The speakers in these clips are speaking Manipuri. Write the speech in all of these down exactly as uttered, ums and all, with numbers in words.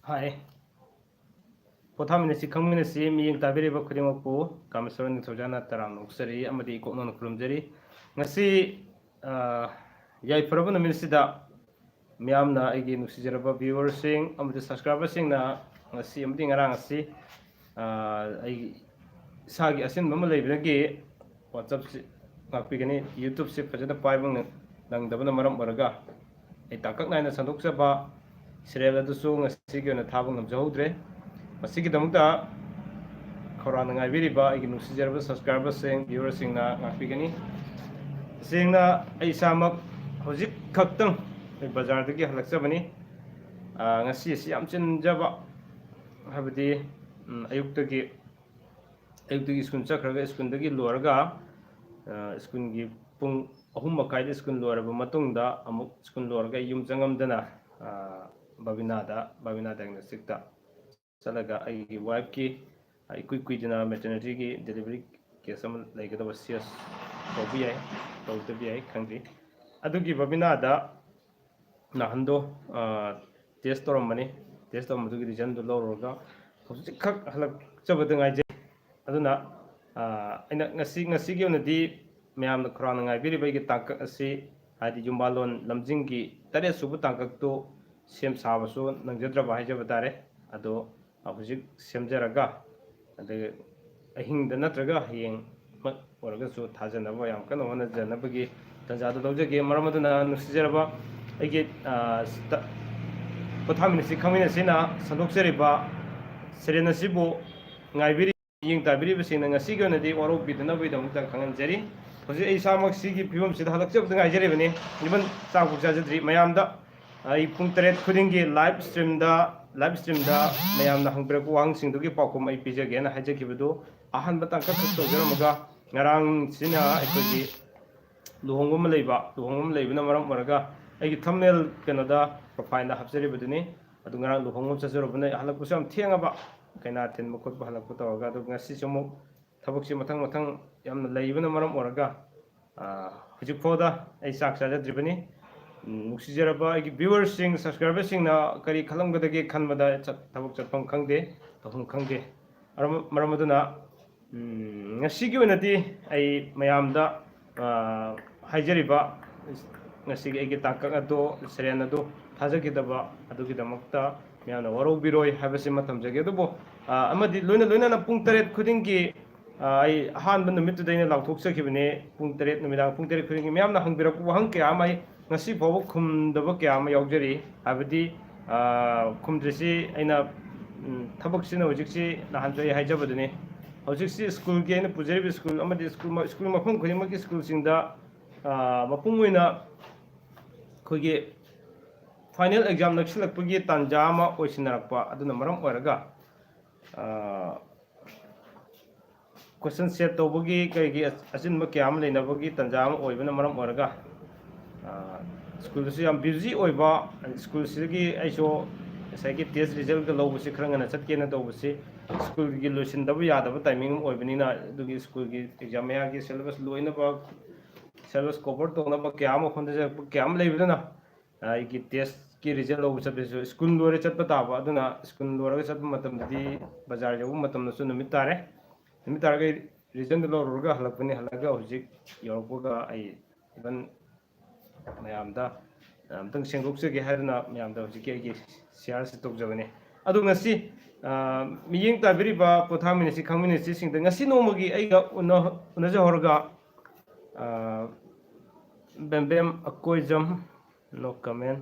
ꯍꯥꯏ꯫ ꯄꯣꯊꯥꯃꯤꯟꯅꯁꯤ, ꯈꯪꯃꯤꯟꯅꯁꯤ꯫ ꯃꯤꯠꯌꯦꯡ ꯇꯥꯕꯤꯔꯤꯕ ꯈꯨꯗꯤꯡꯃꯛꯄꯨ ꯀꯥꯃꯦꯁꯣꯔ ꯅꯤꯡꯊꯧꯖꯥꯅ ꯇꯔꯥꯝꯅ ꯑꯣꯛꯆꯔꯤ ꯑꯃꯗꯤ ꯏꯀꯣꯛꯅꯅ ꯈꯨꯔꯨꯝꯖꯔꯤ꯫ ꯉꯁꯤ, ꯑ, ꯌꯥꯏꯐꯔꯕ ꯅꯨꯃꯤꯠꯁꯤꯗ ꯃꯤꯌꯥꯝꯅ, ꯑꯩꯒꯤ ꯅꯨꯡꯁꯤꯖꯔꯕ viewerꯁꯤꯡ ꯑꯃꯗꯤ subscriberꯁꯤꯡꯅ ꯉꯁꯤ ꯑꯃꯗꯤ ꯉꯔꯥꯡ ꯑꯁꯤ, ꯑ, ꯑꯩ ꯏꯁꯥꯒꯤ ꯑꯁꯤꯟꯕ ꯑꯃ ꯂꯩꯕꯗꯒꯤ WhatsAppꯁꯤ ꯉꯥꯛꯄꯤꯒꯅꯤ꯫ YouTubeꯁꯤ ꯐꯖꯅ ꯄꯥꯏꯕ ꯉ-, ꯅꯪꯗꯕꯅ ꯃꯔꯝ ꯑꯣꯏꯔꯒ ꯑꯩ ꯇꯥꯡꯀꯛ ꯅꯥꯏꯅ ꯁꯟꯗꯣꯛꯆꯕ serial ꯑꯗꯨꯁꯨ ꯉꯁꯤꯒꯤ ꯑꯣꯏꯅ ꯊꯥꯕ ꯉꯝꯖꯍꯧꯗ꯭ꯔꯦ꯫ ꯃꯁꯤꯒꯤꯗꯃꯛꯇ ꯈꯧꯔꯥꯡꯅ ꯉꯥꯏꯕꯤꯔꯤꯕ ꯑꯩꯒꯤ ꯅꯨꯡꯁꯤꯖꯔꯕ subscriberꯁꯤꯡ, viewerꯁꯤꯡꯅ ꯉꯥꯛꯄꯤꯒꯅꯤ꯫ ꯇꯁꯦꯡꯅ ꯑꯩ ꯏꯁꯥꯃꯛ ꯍꯧꯖꯤꯛ ꯈꯛꯇꯪ ꯑꯩ ꯕꯖꯥꯔꯗꯒꯤ ꯍꯜꯂꯛꯆꯕꯅꯤ꯫ ꯑ, ꯉꯁꯤ ꯑꯁꯤ ꯌꯥꯝ ꯆꯤꯟꯖꯕ, ꯍꯥꯏꯕꯗꯤ, ꯎꯝ, ꯑꯌꯨꯛꯇꯒꯤ, ꯑꯌꯨꯛꯇꯒꯤ ꯁ꯭ꯀꯨꯜ ꯆꯠꯈ꯭ꯔꯒ ꯁ꯭ꯀꯨꯜꯗꯒꯤ ꯂꯣꯏꯔꯒ, ꯑ, ꯁ꯭ꯀꯨꯜꯒꯤ ꯄꯨꯡ ꯑꯍꯨꯝ ꯃꯈꯥꯏꯗ ꯁ꯭ꯀꯨꯜ ꯂꯣꯏꯔꯕ ꯃꯇꯨꯡꯗ ꯑꯃꯨꯛ ꯁ꯭ꯀꯨꯜ ꯂꯣꯏꯔꯒ ꯑꯩ ꯌꯨꯝ ꯆꯪꯉꯝꯗꯅ, ꯑ, ꯕꯕꯤꯅꯥꯗ, ꯕꯕꯤꯅꯥ diagnosticꯇ ꯆꯠꯂꯒ ꯑꯩꯒꯤ wifeꯀꯤ, ꯑ, ꯏꯀꯨꯏ ꯀꯨꯏꯗꯅ maternityꯒꯤ delivery case ꯑꯃ ꯂꯩꯒꯗꯕ, sis ꯇꯧꯕ ꯌꯥꯏ, ꯇꯧꯗꯕ ꯌꯥꯏ, ꯈꯪꯗꯦ꯫ ꯑꯗꯨꯒꯤ ꯕꯕꯤꯅꯥꯗ ꯅꯍꯥꯟꯗꯣ, ꯑ, test ꯇꯧꯔꯝꯕꯅꯤ꯫ Test ꯇꯧꯔꯝꯕꯗꯨꯒꯤ resultꯗꯨ ꯂꯧꯔꯨꯔꯒ ꯍꯧꯖꯤꯛꯈꯛ ꯍꯜꯂꯛꯆꯕꯗ ꯉꯥꯏꯖꯩ꯫ ꯑꯗꯨꯅ, ꯑ, ꯑꯩꯅ ꯉꯁꯤ, ꯉꯁꯤꯒꯤ ꯑꯣꯏꯅꯗꯤ ꯃꯌꯥꯝꯅ ꯈꯧꯔꯥꯡꯅ ꯉꯥꯏꯕꯤꯔꯤꯕ ꯑꯩꯒꯤ ꯇꯥꯡꯀꯛ ꯑꯁꯤ, ꯍꯥꯏꯗꯤ ꯌꯨꯝꯕꯥꯂꯣꯟ ꯂꯝꯖꯤꯡꯒꯤ ꯇꯔꯦꯠ ꯁꯨꯕ ꯇꯥꯡꯀꯛꯇꯨ ꯁꯦꯝ ꯁꯥꯕꯁꯨ ꯅꯪꯖꯗ꯭ꯔꯕ ꯍꯥꯏꯖꯕ ꯇꯥꯔꯦ꯫ ꯑꯗꯣ, ꯑ, ꯍꯧꯖꯤꯛ ꯁꯦꯝꯖꯔꯒ, ꯑꯗꯒꯤ ꯑꯍꯤꯡꯗ ꯅꯠꯇ꯭ꯔꯒ ꯍꯌꯦꯡꯃꯛ ꯑꯣꯏꯔꯒꯁꯨ ꯊꯥꯖꯅꯕ ꯌꯥꯝ ꯀꯟꯅ ꯍꯣꯠꯅꯖꯅꯕꯒꯤ ꯇꯥꯟꯖꯥꯗꯨ ꯂꯧꯖꯒꯦ꯫ ꯃꯔꯝ ꯑꯗꯨꯅ ꯅꯨꯡꯁꯤꯖꯔꯕ ꯑꯩꯒꯤ, ꯑ, ꯁꯤꯗ ꯄꯣꯊꯥꯃꯤꯟꯅꯁꯤ ꯈꯪꯃꯤꯟꯅꯁꯤꯅ ꯁꯟꯗꯣꯛꯆꯔꯤꯕ serial ꯑꯁꯤꯕꯨ ꯉꯥꯏꯕꯤꯔꯤ, ꯃꯤꯠꯌꯦꯡ ꯇꯥꯕꯤꯔꯤꯕꯁꯤꯡꯅ ꯉꯁꯤꯒꯤ ꯑꯣꯏꯅꯗꯤ ꯋꯥꯔꯧꯕꯤꯗꯅꯕꯒꯤꯗꯃꯛꯇ ꯈꯪꯍꯟꯖꯔꯤ꯫ ꯍꯧꯖꯤꯛ ꯑꯩ ꯏꯁꯥꯃꯛ ꯁꯤꯒꯤ ꯐꯤꯕꯝꯁꯤꯗ ꯍꯜꯂꯛꯆꯕꯗ ꯉꯥꯏꯖꯔꯤꯕꯅꯤ꯫ Even ꯆꯥꯛꯐꯥꯎ ꯆꯥꯖꯗ꯭ꯔꯤ꯫ ꯃꯌꯥꯝꯗ ꯑꯩ ꯄꯨꯡ ꯇꯔꯦꯠ ꯈꯨꯗꯤꯡꯒꯤ live streamꯗ, live streamꯗ ꯃꯌꯥꯝꯅ ꯍꯪꯕꯤꯔꯛꯄ ꯋꯥꯍꯪꯁꯤꯡꯗꯨꯒꯤ ꯄꯥꯎꯈꯨꯝ ꯑꯩ ꯄꯤꯖꯒꯦꯅ ꯍꯥꯏꯖꯈꯤꯕꯗꯨ ꯑꯍꯥꯟꯕ ꯇꯥꯡꯀꯛ ꯈꯛ ꯇꯧꯖꯔꯝꯃꯒ, ꯉꯔꯥꯡꯁꯤꯅ ꯑꯩꯈꯣꯏꯒꯤ ꯂꯨꯍꯣꯡꯕ ꯑꯃ ꯂꯩꯕ, ꯂꯨꯍꯣꯡꯕ ꯑꯃ ꯂꯩꯕꯅ ꯃꯔꯝ ꯑꯣꯏꯔꯒ ꯑꯩꯒꯤ thumbnail ꯀꯩꯅꯣꯗ, profileꯗ ꯍꯥꯞꯆꯔꯤꯕꯗꯨꯅꯤ꯫ ꯑꯗꯨ ꯉꯔꯥꯡ ꯂꯨꯍꯣꯡꯕ ꯆꯠꯆꯔꯨꯕꯅ ꯍꯜꯂꯛꯄꯁꯨ ꯌꯥꯝ ꯊꯦꯡꯉꯕ, ꯀꯩꯅꯥ ꯊꯤꯟꯕ ꯈꯣꯠꯄ ꯍꯜꯂꯛꯄ ꯇꯧꯔꯒ, ꯑꯗꯨ ꯉꯁꯤꯁꯨ ꯑꯃꯨꯛ ꯊꯕꯛꯁꯦ ꯃꯊꯪ ꯃꯊꯪ ꯌꯥꯝꯅ ꯂꯩꯕꯅ ꯃꯔꯝ ꯑꯣꯏꯔꯒ, ꯑ, ꯍꯧꯖꯤꯛ ꯐꯥꯎꯗ ꯑꯩ ꯆꯥꯛ ꯆꯥꯖꯗ꯭ꯔꯤꯕꯅꯤ꯫ ꯎꯝ, ꯅꯨꯡꯁꯤꯖꯔꯕ ꯑꯩꯒꯤ viewerꯁꯤꯡ, subscriberꯁꯤꯡꯅ ꯀꯔꯤ ꯈꯜꯂꯝꯒꯗꯒꯦ ꯈꯟꯕꯗ ꯆꯠ-, ꯊꯕꯛ ꯆꯠꯐꯝ ꯈꯪꯗꯦ, ꯇꯧꯐꯝ ꯈꯪꯗꯦ꯫ ꯃꯔꯝ, ꯃꯔꯝ ꯑꯗꯨꯅ, ꯎꯝ, ꯉꯁꯤꯒꯤ ꯑꯣꯏꯅꯗꯤ ꯑꯩ ꯃꯌꯥꯝꯗ, ꯑ, ꯍꯥꯏꯖꯔꯤꯕ ꯉꯁꯤꯒꯤ ꯑꯩꯒꯤ ꯇꯥꯡꯀꯛ ꯑꯗꯣ, ꯁꯦꯔꯦꯟ ꯑꯗꯣ ꯊꯥꯖꯈꯤꯗꯕ ꯑꯗꯨꯒꯤꯗꯃꯛꯇ ꯃꯌꯥꯝꯅ ꯋꯥꯔꯧꯕꯤꯔꯣꯏ ꯍꯥꯏꯕꯁꯤꯃ ꯊꯝꯖꯒꯦ꯫ ꯑꯗꯨꯕꯨ, ꯑ, ꯑꯃꯗꯤ ꯂꯣꯏꯅ ꯂꯣꯏꯅꯅ ꯄꯨꯡ ꯇꯔꯦꯠ ꯈꯨꯗꯤꯡꯒꯤ, ꯑ, ꯑꯩ ꯑꯍꯥꯟꯕ ꯅꯨꯃꯤꯠꯇꯨꯗ ꯑꯩꯅ ꯂꯥꯎꯊꯣꯛꯆꯈꯤꯕꯅꯤ꯫ ꯄꯨꯡ ꯇꯔꯦꯠ, ꯅꯨꯃꯤꯗꯥꯡ ꯄꯨꯡ ꯇꯔꯦꯠ ꯈꯨꯗꯤꯡꯒꯤ ꯃꯌꯥꯝꯅ ꯍꯪꯕꯤꯔꯛꯄ ꯋꯥꯍꯪ ꯀꯌꯥ ꯑꯃ ꯑꯩ ꯉꯁꯤ ꯐꯥꯎꯕ ꯈꯨꯝꯗꯕ ꯀꯌꯥ ꯑꯃ ꯌꯥꯎꯖꯔꯤ꯫ ꯍꯥꯏꯕꯗꯤ, ꯑ, ꯈꯨꯝꯗ꯭ꯔꯤꯁꯤ ꯑꯩꯅ, ꯎꯝ, ꯊꯕꯛꯁꯤꯅ ꯍꯧꯖꯤꯛꯁꯤ ꯅꯍꯥꯟꯁꯨ ꯑꯩ ꯍꯥꯏꯖꯕꯗꯨꯅꯤ꯫ ꯍꯧꯖꯤꯛꯁꯤ ꯁ꯭ꯀꯨꯜꯒꯤ ꯑꯩꯅ ꯄꯨꯖꯔꯤꯕ ꯁ꯭ꯀꯨꯜ ꯑꯃꯗꯤ ꯁ꯭ꯀꯨꯜ ꯃ-, ꯁ꯭ꯀꯨꯜ ꯃꯐꯝ ꯈꯨꯗꯤꯡꯃꯛꯀꯤ ꯁ꯭ꯀꯨꯜꯁꯤꯡꯗ, ꯑ, ꯃꯄꯨꯡ ꯑꯣꯏꯅ ꯑꯩꯈꯣꯏꯒꯤ final exam ꯅꯛꯁꯤꯜꯂꯛꯄꯒꯤ ꯇꯥꯟꯖꯥ ꯑꯃ ꯑꯣꯏꯁꯤꯟꯅꯔꯛꯄ ꯑꯗꯨꯅ ꯃꯔꯝ ꯑꯣꯏꯔꯒ, ꯑ, question set ꯇꯧꯕꯒꯤ ꯀꯩꯒꯤ ꯑꯆꯤꯟꯕ ꯀꯌꯥ ꯑꯃ ꯂꯩꯅꯕꯒꯤ ꯇꯥꯟꯖꯥ ꯑꯃ ꯑꯣꯏꯕꯅ ꯃꯔꯝ ꯑꯣꯏꯔꯒ, ꯑ, ꯁ꯭ꯀꯨꯜꯗꯁꯨ ꯌꯥꯝ busy ꯑꯣꯏꯕ, ꯁ꯭ꯀꯨꯜꯁꯤꯗꯒꯤ ꯑꯩꯁꯨ ꯉꯁꯥꯏꯒꯤ test resultꯀ ꯂꯧꯕꯁꯤ ꯈꯔ ꯉꯟꯅ ꯆꯠꯀꯦꯅ ꯇꯧꯕꯁꯤ ꯁ꯭ꯀꯨꯜꯒꯤ ꯂꯣꯏꯁꯤꯟꯗꯕ ꯌꯥꯗꯕ timing ꯑꯃ ꯑꯣꯏꯕꯅꯤꯅ, ꯑꯗꯨꯒꯤ ꯁ꯭ꯀꯨꯜꯒꯤ exam ꯃꯌꯥꯒꯤ syllabus ꯂꯣꯏꯅꯕ, syllabus cover ꯇꯧꯅꯕ ꯀꯌꯥ ꯑꯃ ꯍꯣꯠꯅꯖꯔꯛꯄ ꯀꯌꯥ ꯑꯃ ꯂꯩꯕꯗꯨꯅ, ꯑ, ꯑꯩꯒꯤ testꯀꯤ result ꯂꯧꯕ ꯆꯠꯄꯁꯨ ꯁ꯭ꯀꯨꯜ ꯂꯣꯏꯔ ꯆꯠꯄ ꯇꯥꯕ꯫ ꯑꯗꯨꯅ ꯁ꯭ꯀꯨꯜ ꯂꯣꯏꯔꯒ ꯆꯠꯄ ꯃꯇꯝꯗꯗꯤ ꯕꯖꯥꯔ ꯌꯧꯕ ꯃꯇꯝꯗꯁꯨ ꯅꯨꯃꯤꯠ ꯇꯥꯔꯦ꯫ ꯅꯨꯃꯤꯠ ꯇꯥꯔꯒ ꯑꯩ resultꯗꯨ ꯂꯧꯔꯨꯔꯒ ꯍꯜꯂꯛꯄꯅꯤ꯫ ꯍꯜꯂꯛꯑꯒ ꯍꯧꯖꯤꯛ ꯌꯧꯔꯛꯄꯒ ꯑꯩ even ꯃꯌꯥꯝꯗ ꯑꯝꯇꯪ ꯁꯦꯡꯗꯣꯛꯆꯒꯦ ꯍꯥꯏꯗꯨꯅ ꯃꯌꯥꯝꯗ ꯍꯧꯖꯤꯛꯀꯤ ꯑꯩꯒꯤ shareꯁꯤ ꯇꯧꯖꯕꯅꯤ꯫ ꯑꯗꯨ ꯉꯁꯤ, ꯑ, ꯃꯤꯠꯌꯦꯡ ꯇꯥꯕꯤꯔꯤꯕ ꯄꯣꯊꯥꯃꯤꯟꯅꯁꯤ ꯈꯪꯃꯤꯟꯅꯁꯤꯁꯤꯡꯗ ꯉꯁꯤ ꯅꯣꯡꯃꯒꯤ ꯑꯩꯒ ꯎꯅ-, ꯎꯅꯖꯍꯧꯔꯒ, ꯑ, ꯕꯦꯝꯕꯦꯝ Akoijam, no comment꯫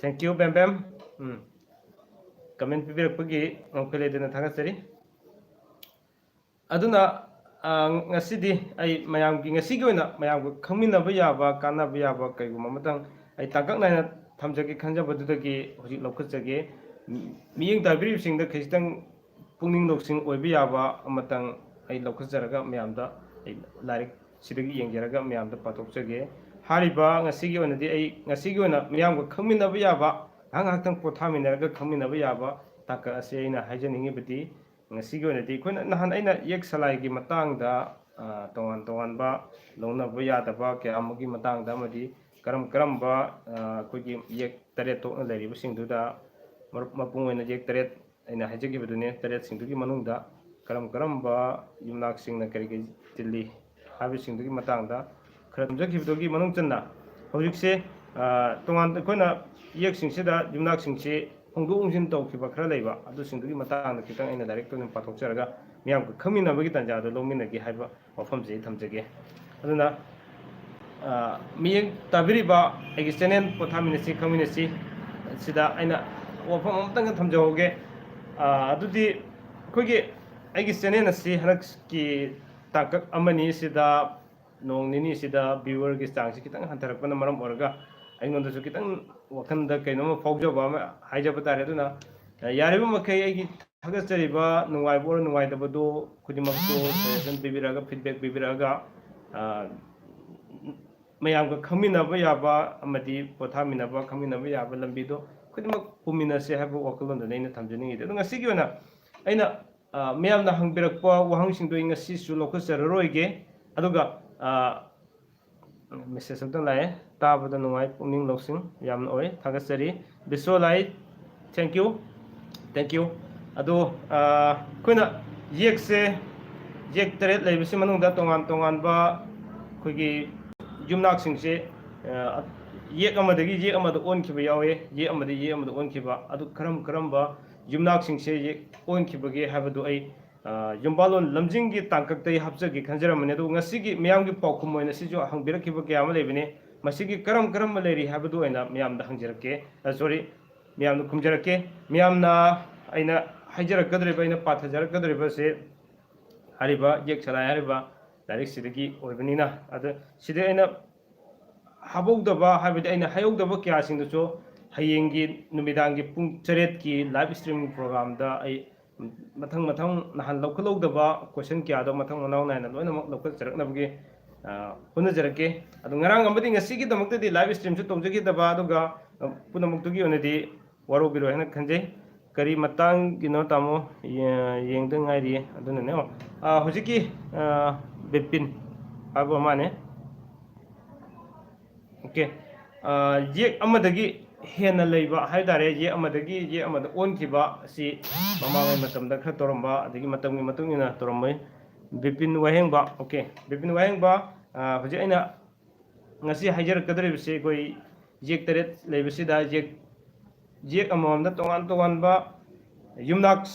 Thank you, Bembem. Um. Comment ꯄꯤꯕꯤꯔꯛꯄꯒꯤ ꯉꯝꯈꯩ ꯂꯩꯇꯅ ꯊꯥꯒꯠꯆꯔꯤ꯫ ꯑꯗꯨꯅ, ꯑ, ꯉꯁꯤꯗꯤ ꯑꯩ ꯃꯌꯥꯝꯒꯤ, ꯉꯁꯤꯒꯤ ꯑꯣꯏꯅ ꯃꯌꯥꯝꯒ ꯈꯪꯃꯤꯟꯅꯕ ꯌꯥꯕ, ꯀꯥꯟꯅꯕ ꯌꯥꯕ ꯀꯩꯒꯨꯝꯕ ꯑꯃꯇꯪ ꯑꯩ ꯇꯥꯡꯀꯛ ꯅꯥꯏꯅ ꯊꯝꯖꯒꯦ ꯈꯟꯖꯕꯗꯨꯗꯒꯤ ꯍꯧꯖꯤꯛ ꯂꯧꯈꯠꯆꯒꯦ꯫ ꯃꯤꯠꯌꯦꯡ ꯇꯥꯕꯤꯔꯤꯕꯁꯤꯡꯗ ꯈꯖꯤꯛꯇꯪ ꯄꯨꯛꯅꯤꯡ ꯂꯧꯁꯤꯡ ꯑꯣꯏꯕ ꯌꯥꯕ ꯑꯃꯇꯪ ꯑꯩ ꯂꯧꯈꯠꯆꯔꯒ ꯃꯌꯥꯝꯗ ꯑꯩ ꯂꯥꯏꯔꯤꯛ ꯁꯤꯗꯒꯤ ꯌꯦꯡꯖꯔꯒ ꯃꯌꯥꯝꯗ ꯄꯥꯊꯣꯛꯆꯒꯦ꯫ ꯍꯥꯏꯔꯤꯕ ꯉꯁꯤꯒꯤ ꯑꯣꯏꯅꯗꯤ ꯑꯩ ꯉꯁꯤꯒꯤ ꯑꯣꯏꯅ ꯃꯤꯌꯥꯝꯒ ꯈꯪꯃꯤꯟꯅꯕ ꯌꯥꯕ, ꯉꯥꯏꯍꯥꯛ ꯉꯥꯏꯍꯥꯛꯇꯪ ꯄꯣꯊꯥꯃꯤꯟꯅꯔꯒ ꯈꯪꯃꯤꯟꯅꯕ ꯌꯥꯕ ꯇꯥꯡꯀꯛ ꯑꯁꯤ ꯑꯩꯅ ꯍꯥꯏꯖꯅꯤꯡꯉꯤꯕꯗꯤ, ꯉꯁꯤꯒꯤ ꯑꯣꯏꯅꯗꯤ ꯑꯩꯈꯣꯏꯅ ꯅꯍꯥꯟ ꯑꯩꯅ ꯌꯦꯛ ꯁꯂꯥꯏꯒꯤ ꯃꯇꯥꯡꯗ, ꯑ, ꯇꯣꯉꯥꯟ ꯇꯣꯉꯥꯟꯕ ꯂꯧꯅꯕ ꯌꯥꯗꯕ ꯀꯌꯥ ꯑꯃꯒꯤ ꯃꯇꯥꯡꯗ ꯑꯃꯗꯤ ꯀꯔꯝ ꯀꯔꯝꯕ ꯑꯩꯈꯣꯏꯒꯤ ꯌꯦꯛ ꯇꯔꯦꯠ ꯊꯣꯛꯅ ꯂꯩꯔꯤꯕꯁꯤꯡꯗꯨꯗ ꯃꯔꯨꯞ ꯃꯄꯨꯡ ꯑꯣꯏꯅ ꯌꯦꯛ ꯇꯔꯦꯠ ꯑꯩꯅ ꯍꯥꯏꯖꯈꯤꯕꯗꯨꯅꯦ, ꯇꯔꯦꯠꯁꯤꯡꯗꯨꯒꯤ ꯃꯅꯨꯡꯗ ꯀꯔꯝ ꯀꯔꯝꯕ ꯌꯨꯝꯅꯥꯛꯁꯤꯡꯅ ꯀꯔꯤ ꯀꯔꯤ ꯇꯤꯜꯂꯤ ꯍꯥꯏꯕꯁꯤꯡꯗꯨꯒꯤ ꯃꯇꯥꯡꯗ ꯈꯔ ꯊꯝꯖꯈꯤꯕꯗꯨꯒꯤ ꯃꯅꯨꯡ ꯆꯟꯅ ꯍꯧꯖꯤꯛꯁꯦ ꯇꯣꯉꯥꯟ ꯑꯩꯈꯣꯏꯅ ꯌꯦꯛꯁꯤꯡꯁꯤꯗ ꯌꯨꯝꯅꯥꯛꯁꯤꯡꯁꯤ ꯍꯣꯡꯗꯣꯛ ꯍꯣꯡꯖꯤꯟ ꯇꯧꯈꯤꯕ ꯈꯔ ꯂꯩꯕ, ꯑꯗꯨꯁꯤꯡꯗꯨꯒꯤ ꯃꯇꯥꯡꯗ ꯈꯤꯇꯪ ꯑꯩꯅ ꯗꯥꯏꯔꯦꯛꯇ ꯑꯗꯨꯝ ꯄꯥꯊꯣꯛꯆꯔꯒ ꯃꯤꯌꯥꯝꯒ ꯈꯪꯃꯤꯟꯅꯕꯒꯤ ꯇꯥꯟꯖꯥꯗꯣ ꯂꯧꯃꯤꯟꯅꯒꯦ ꯍꯥꯏꯕ ꯋꯥꯐꯝꯁꯤ ꯑꯩ ꯊꯝꯖꯒꯦ꯫ ꯑꯗꯨꯅ ꯃꯤꯠꯌꯦꯡ ꯇꯥꯕꯤꯔꯤꯕ ꯑꯩꯒꯤ ꯆꯦꯅꯦꯜ ꯄꯣꯊꯥꯃꯤꯟꯅꯁꯤ ꯈꯪꯃꯤꯟꯅꯁꯤ ꯁꯤꯗ ꯑꯩꯅ ꯋꯥꯐꯝ ꯑꯃꯇꯪꯒ ꯊꯝꯖꯍꯧꯒꯦ꯫ ꯑꯗꯨꯗꯤ ꯑꯩꯈꯣꯏꯒꯤ ꯑꯩꯒꯤ ꯆꯦꯅꯦꯜ ꯑꯁꯤ ꯍꯟꯗꯛꯀꯤ ꯇꯥꯡꯀꯛ ꯑꯃꯅꯤ ꯁꯤꯗ ꯅꯣꯡ ꯅꯤꯅꯤꯁꯤꯗ ꯚ꯭ꯌꯨꯋꯔꯒꯤ ꯆꯥꯡꯁꯤ ꯈꯤꯇꯪ ꯍꯟꯊꯔꯛꯄꯅ ꯃꯔꯝ ꯑꯣꯏꯔꯒ ꯑꯩꯉꯣꯟꯗꯁꯨ ꯈꯤꯇꯪ ꯋꯥꯈꯜꯗ ꯀꯩꯅꯣꯝꯃ ꯐꯥꯎꯖꯕ ꯑꯃ ꯍꯥꯏꯖꯕ ꯇꯥꯔꯦ꯫ ꯑꯗꯨꯅ ꯌꯥꯔꯤꯕ ꯃꯈꯩ ꯑꯩꯒꯤ ꯊꯥꯒꯠꯆꯔꯤꯕ ꯅꯨꯡꯉꯥꯏꯕ ꯑꯣꯏꯔꯣ ꯅꯨꯡꯉꯥꯏꯇꯕꯗꯣ ꯈꯨꯗꯤꯡꯃꯛꯇꯣ ꯁꯖꯦꯁꯟ ꯄꯤꯕꯤꯔꯛꯑꯒ, ꯐꯤꯗꯕꯦꯛ ꯄꯤꯕꯤꯔꯛꯑꯒ ꯃꯌꯥꯝꯒ ꯈꯪꯃꯤꯟꯅꯕ ꯌꯥꯕ ꯑꯃꯗꯤ ꯄꯣꯊꯥꯃꯤꯟꯅꯕ, ꯈꯪꯃꯤꯟꯅꯕ ꯌꯥꯕ ꯂꯝꯕꯤꯗꯣ ꯈꯨꯗꯤꯡꯃꯛ ꯄꯨꯃꯤꯟꯅꯁꯦ ꯍꯥꯏꯕ ꯋꯥꯈꯜꯂꯣꯟꯗꯨꯅꯤ ꯑꯩꯅ ꯊꯝꯖꯅꯤꯡꯉꯤꯗꯤ꯫ ꯑꯗꯣ ꯉꯁꯤꯒꯤ ꯑꯣꯏꯅ ꯑꯩꯅ ꯃꯤꯌꯥꯝꯅ ꯍꯪꯕꯤꯔꯛꯄ ꯋꯥꯍꯪꯁꯤꯡꯗꯣ ꯑꯩ ꯉꯁꯤꯁꯨ ꯂꯧꯈꯠꯆꯔꯔꯣꯏꯒꯦ꯫ ꯑꯗꯨꯒ ꯃꯦꯁꯦꯖ ꯑꯝꯇꯪ ꯂꯥꯛꯑꯦ, "ꯇꯥꯕꯗ ꯅꯨꯡꯉꯥꯏ, ꯄꯨꯛꯅꯤꯡ ꯂꯧꯁꯤꯡ ꯌꯥꯝꯅ ꯑꯣꯏ, ꯊꯥꯒꯠꯆꯔꯤ ꯕꯤꯁ꯭ꯋ ꯂꯥꯏ, thank you, thank you"꯫ ꯑꯗꯣ ꯑꯩꯈꯣꯏꯅ ꯌꯦꯛꯁꯦ, ꯌꯦꯛ ꯇꯔꯦꯠ ꯂꯩꯕꯁꯤ ꯃꯅꯨꯡꯗ ꯇꯣꯉꯥꯟ ꯇꯣꯉꯥꯟꯕ ꯑꯩꯈꯣꯏꯒꯤ ꯌꯨꯝꯅꯥꯛꯁꯤꯡꯁꯦ ꯌꯦꯛ ꯑꯃꯗꯒꯤ ꯌꯦꯛ ꯑꯃꯗ ꯑꯣꯟꯈꯤꯕ ꯌꯥꯎꯋꯦ, ꯌꯦꯛ ꯑꯃꯗꯒꯤ ꯌꯦꯛ ꯑꯃꯗ ꯑꯣꯟꯈꯤꯕ꯫ ꯑꯗꯨ ꯀꯔꯝ ꯀꯔꯝꯕ ꯌꯨꯝꯅꯥꯛꯁꯤꯡꯁꯦ ꯌꯦꯛ ꯑꯣꯟꯈꯤꯕꯒꯦ ꯍꯥꯏꯕꯗꯨ ꯑꯩ ꯌꯨꯝꯕꯥꯂꯣꯟ ꯂꯝꯖꯤꯡꯒꯤ ꯇꯥꯡꯀꯛꯇ ꯑꯩ ꯍꯥꯞꯆꯒꯦ ꯈꯟꯖꯔꯝꯕꯅꯤ꯫ ꯑꯗꯨꯕꯨ ꯉꯁꯤꯒꯤ ꯃꯤꯌꯥꯝꯒꯤ ꯄꯥꯎꯈꯨꯝ ꯑꯣꯏꯅ ꯁꯤꯁꯨ ꯍꯪꯕꯤꯔꯛꯈꯤꯕ ꯀꯌꯥ ꯑꯃ ꯂꯩꯕꯅꯤ꯫ ꯃꯁꯤꯒꯤ ꯀꯔꯝ ꯀꯔꯝꯕ ꯂꯩꯔꯤ ꯍꯥꯏꯕꯗꯨ ꯑꯣꯏꯅ ꯃꯤꯌꯥꯝꯗ ꯍꯪꯖꯔꯛꯀꯦ, ꯁꯣꯔꯤ, ꯃꯤꯌꯥꯝꯗ ꯈꯨꯝꯖꯔꯛꯀꯦ꯫ ꯃꯤꯌꯥꯝꯅ ꯑꯩꯅ ꯍꯥꯏꯖꯔꯛꯀꯗꯧꯔꯤꯕ, ꯑꯩꯅ ꯄꯥꯊꯖꯔꯛꯀꯗꯧꯔꯤꯕꯁꯦ ꯍꯥꯏꯔꯤꯕ ꯌꯦꯛ ꯁꯂꯥꯏ ꯍꯥꯏꯔꯤꯕ ꯂꯥꯏꯔꯤꯛꯁꯤꯗꯒꯤ ꯑꯣꯏꯕꯅꯤꯅ, ꯑꯗ ꯁꯤꯗ ꯑꯩꯅ ꯍꯥꯞꯍꯧꯗꯕ, ꯍꯥꯏꯕꯗꯤ ꯑꯩꯅ ꯍꯥꯏꯍꯧꯗꯕ ꯀꯌꯥꯁꯤꯡꯗꯨꯁꯨ ꯍꯌꯦꯡꯒꯤ ꯅꯨꯃꯤꯗꯥꯡꯒꯤ ꯄꯨꯡ ꯇꯔꯦꯠꯀꯤ ꯂꯥꯏꯚ ꯁ꯭ꯇ꯭ꯔꯤꯝ ꯄ꯭ꯔꯣꯒ꯭ꯔꯥꯝꯗ ꯑꯩ ꯃꯊꯪ ꯃꯊꯪ ꯅꯍꯥꯟ ꯂꯧꯈꯠꯍꯧꯗꯕ ꯀꯣꯏꯁꯟ ꯀꯌꯥꯗꯣ ꯃꯊꯪ ꯃꯅꯥꯎ ꯅꯥꯏꯅ ꯂꯣꯏꯅꯃꯛ ꯂꯧꯈꯠꯆꯔꯛꯅꯕꯒꯤ ꯍꯣꯠꯅꯖꯔꯛꯀꯦ꯫ ꯑꯗꯣ ꯉꯔꯥꯡ ꯑꯃꯗꯤ ꯉꯁꯤꯒꯤꯗꯃꯛꯇꯗꯤ ꯂꯥꯏꯚ ꯁ꯭ꯇ꯭ꯔꯤꯝꯁꯨ ꯇꯧꯖꯈꯤꯗꯕ, ꯑꯗꯨꯒ ꯄꯨꯝꯅꯃꯛꯇꯨꯒꯤ ꯑꯣꯏꯅꯗꯤ ꯋꯥꯔꯧꯕꯤꯔꯣꯏ ꯍꯥꯏꯅ ꯈꯟꯖꯩ꯫ ꯀꯔꯤ ꯃꯇꯥꯡꯒꯤꯅꯣ ꯇꯥꯃꯣ? ꯌꯦꯡꯗ ꯉꯥꯏꯔꯤꯌꯦ꯫ ꯑꯗꯨꯅꯅꯦ, ꯍꯧꯖꯤꯛꯀꯤ ꯕꯤꯄꯤꯟ ꯍꯥꯏꯕ ꯃꯥꯅꯦ꯫ ꯑꯣꯀꯦ꯫ ꯌꯦꯛ ꯑꯃꯗꯒꯤ ꯍꯦꯟꯅ ꯂꯩꯕ ꯍꯥꯏ ꯇꯥꯔꯦ, ꯌꯦꯛ ꯑꯃꯗꯒꯤ ꯌꯦꯛ ꯑꯃꯗ ꯑꯣꯟꯈꯤꯕ ꯑꯁꯤ ꯃꯃꯥꯡꯉꯩ ꯃꯇꯝꯗ ꯈꯔ ꯇꯧꯔꯝꯕ, ꯑꯗꯒꯤ ꯃꯇꯝꯒꯤ ꯃꯇꯨꯡ ꯏꯟꯅ ꯇꯧꯔꯝꯕ ꯕꯤꯄꯤꯟ ꯋꯥꯍꯦꯡꯕ꯫ ꯑꯣꯀꯦ, ꯕꯤꯄꯤꯟ ꯋꯥꯍꯦꯡꯕ, ꯍꯧꯖꯤꯛ ꯑꯩꯅ ꯉꯁꯤ ꯍꯥꯏꯖꯔꯛꯀꯗꯧꯔꯤꯕꯁꯤ ꯑꯩꯈꯣꯏ ꯌꯦꯛ ꯇꯔꯦꯠ ꯂꯩꯕꯁꯤꯗ ꯌꯦꯛ ꯌꯦꯛ ꯑꯃꯃꯝꯗ ꯇꯣꯉꯥꯟ ꯇꯣꯉꯥꯟꯕ ꯌꯨꯝꯅꯥꯛ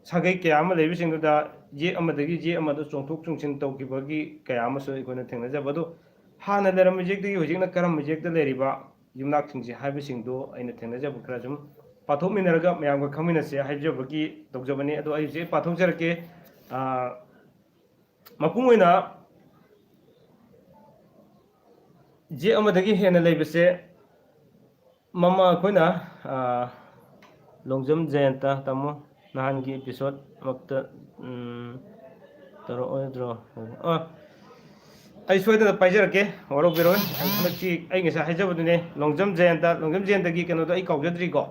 ꯁꯥꯒꯩ ꯀꯌꯥ ꯑꯃ ꯂꯩꯕꯁꯤꯡꯗꯨꯗ ꯌꯦꯛ ꯑꯃꯗꯒꯤ ꯌꯦꯛ ꯑꯃꯗ ꯆꯣꯡꯊꯣꯛ ꯆꯣꯡꯁꯤꯟ ꯇꯧꯈꯤꯕꯒꯤ ꯀꯌꯥ ꯑꯃꯁꯨ ꯑꯩꯈꯣꯏꯅ ꯊꯦꯡꯅꯖꯕ꯫ ꯑꯗꯨ ꯍꯥꯟꯅ ꯂꯩꯔꯝꯕ ꯌꯦꯛꯇꯒꯤ ꯍꯧꯖꯤꯛꯅ ꯀꯔꯝꯕ ꯌꯦꯛꯇ ꯂꯩꯔꯤꯕ ꯌꯨꯝꯅꯥꯛꯁꯤꯡꯁꯦ ꯍꯥꯏꯕꯁꯤꯡꯗꯣ ꯑꯩꯅ ꯊꯦꯡꯅꯖꯕ ꯈꯔ ꯁꯨꯝ ꯄꯥꯊꯣꯛꯃꯤꯟꯅꯔꯒ ꯃꯌꯥꯝꯒ ꯈꯪꯃꯤꯟꯅꯁꯦ ꯍꯥꯏꯖꯕꯒꯤ ꯇꯧꯖꯕꯅꯤ꯫ ꯑꯗꯣ ꯑꯩ ꯍꯧꯖꯤꯛ ꯄꯥꯊꯣꯛꯆꯔꯛꯀꯦ꯫ ꯃꯄꯨꯡ ꯑꯣꯏꯅ ꯌꯦꯛ ꯑꯃꯗꯒꯤ ꯍꯦꯟꯅ ꯂꯩꯕꯁꯦ ꯃꯃꯥ ꯑꯩꯈꯣꯏꯅ ꯂꯣꯡꯖꯝ ꯖꯌꯟꯇ, ꯇꯥꯃꯣ, ꯅꯍꯥꯟꯒꯤ ꯑꯦꯄꯤꯁꯣꯗ ꯃꯛꯇ ꯇꯧꯔꯛꯑꯣꯏꯗ꯭ꯔꯣ? ꯑ, ꯑꯩ ꯁꯣꯏꯗꯅ ꯄꯥꯏꯖꯔꯛꯀꯦ, ꯋꯥꯔꯧꯕꯤꯔꯣꯏ꯫ ꯍꯟꯗꯛꯇꯤ ꯑꯩ ꯉꯁꯥꯏ ꯍꯥꯏꯖꯕꯗꯨꯅꯦ, ꯂꯣꯡꯖꯝ ꯖꯌꯟꯇ, ꯂꯣꯡꯖꯝ ꯖꯌꯟꯇꯒꯤ ꯀꯩꯅꯣꯗꯣ ꯑꯩ ꯀꯥꯎꯖꯗ꯭ꯔꯤꯀꯣ꯫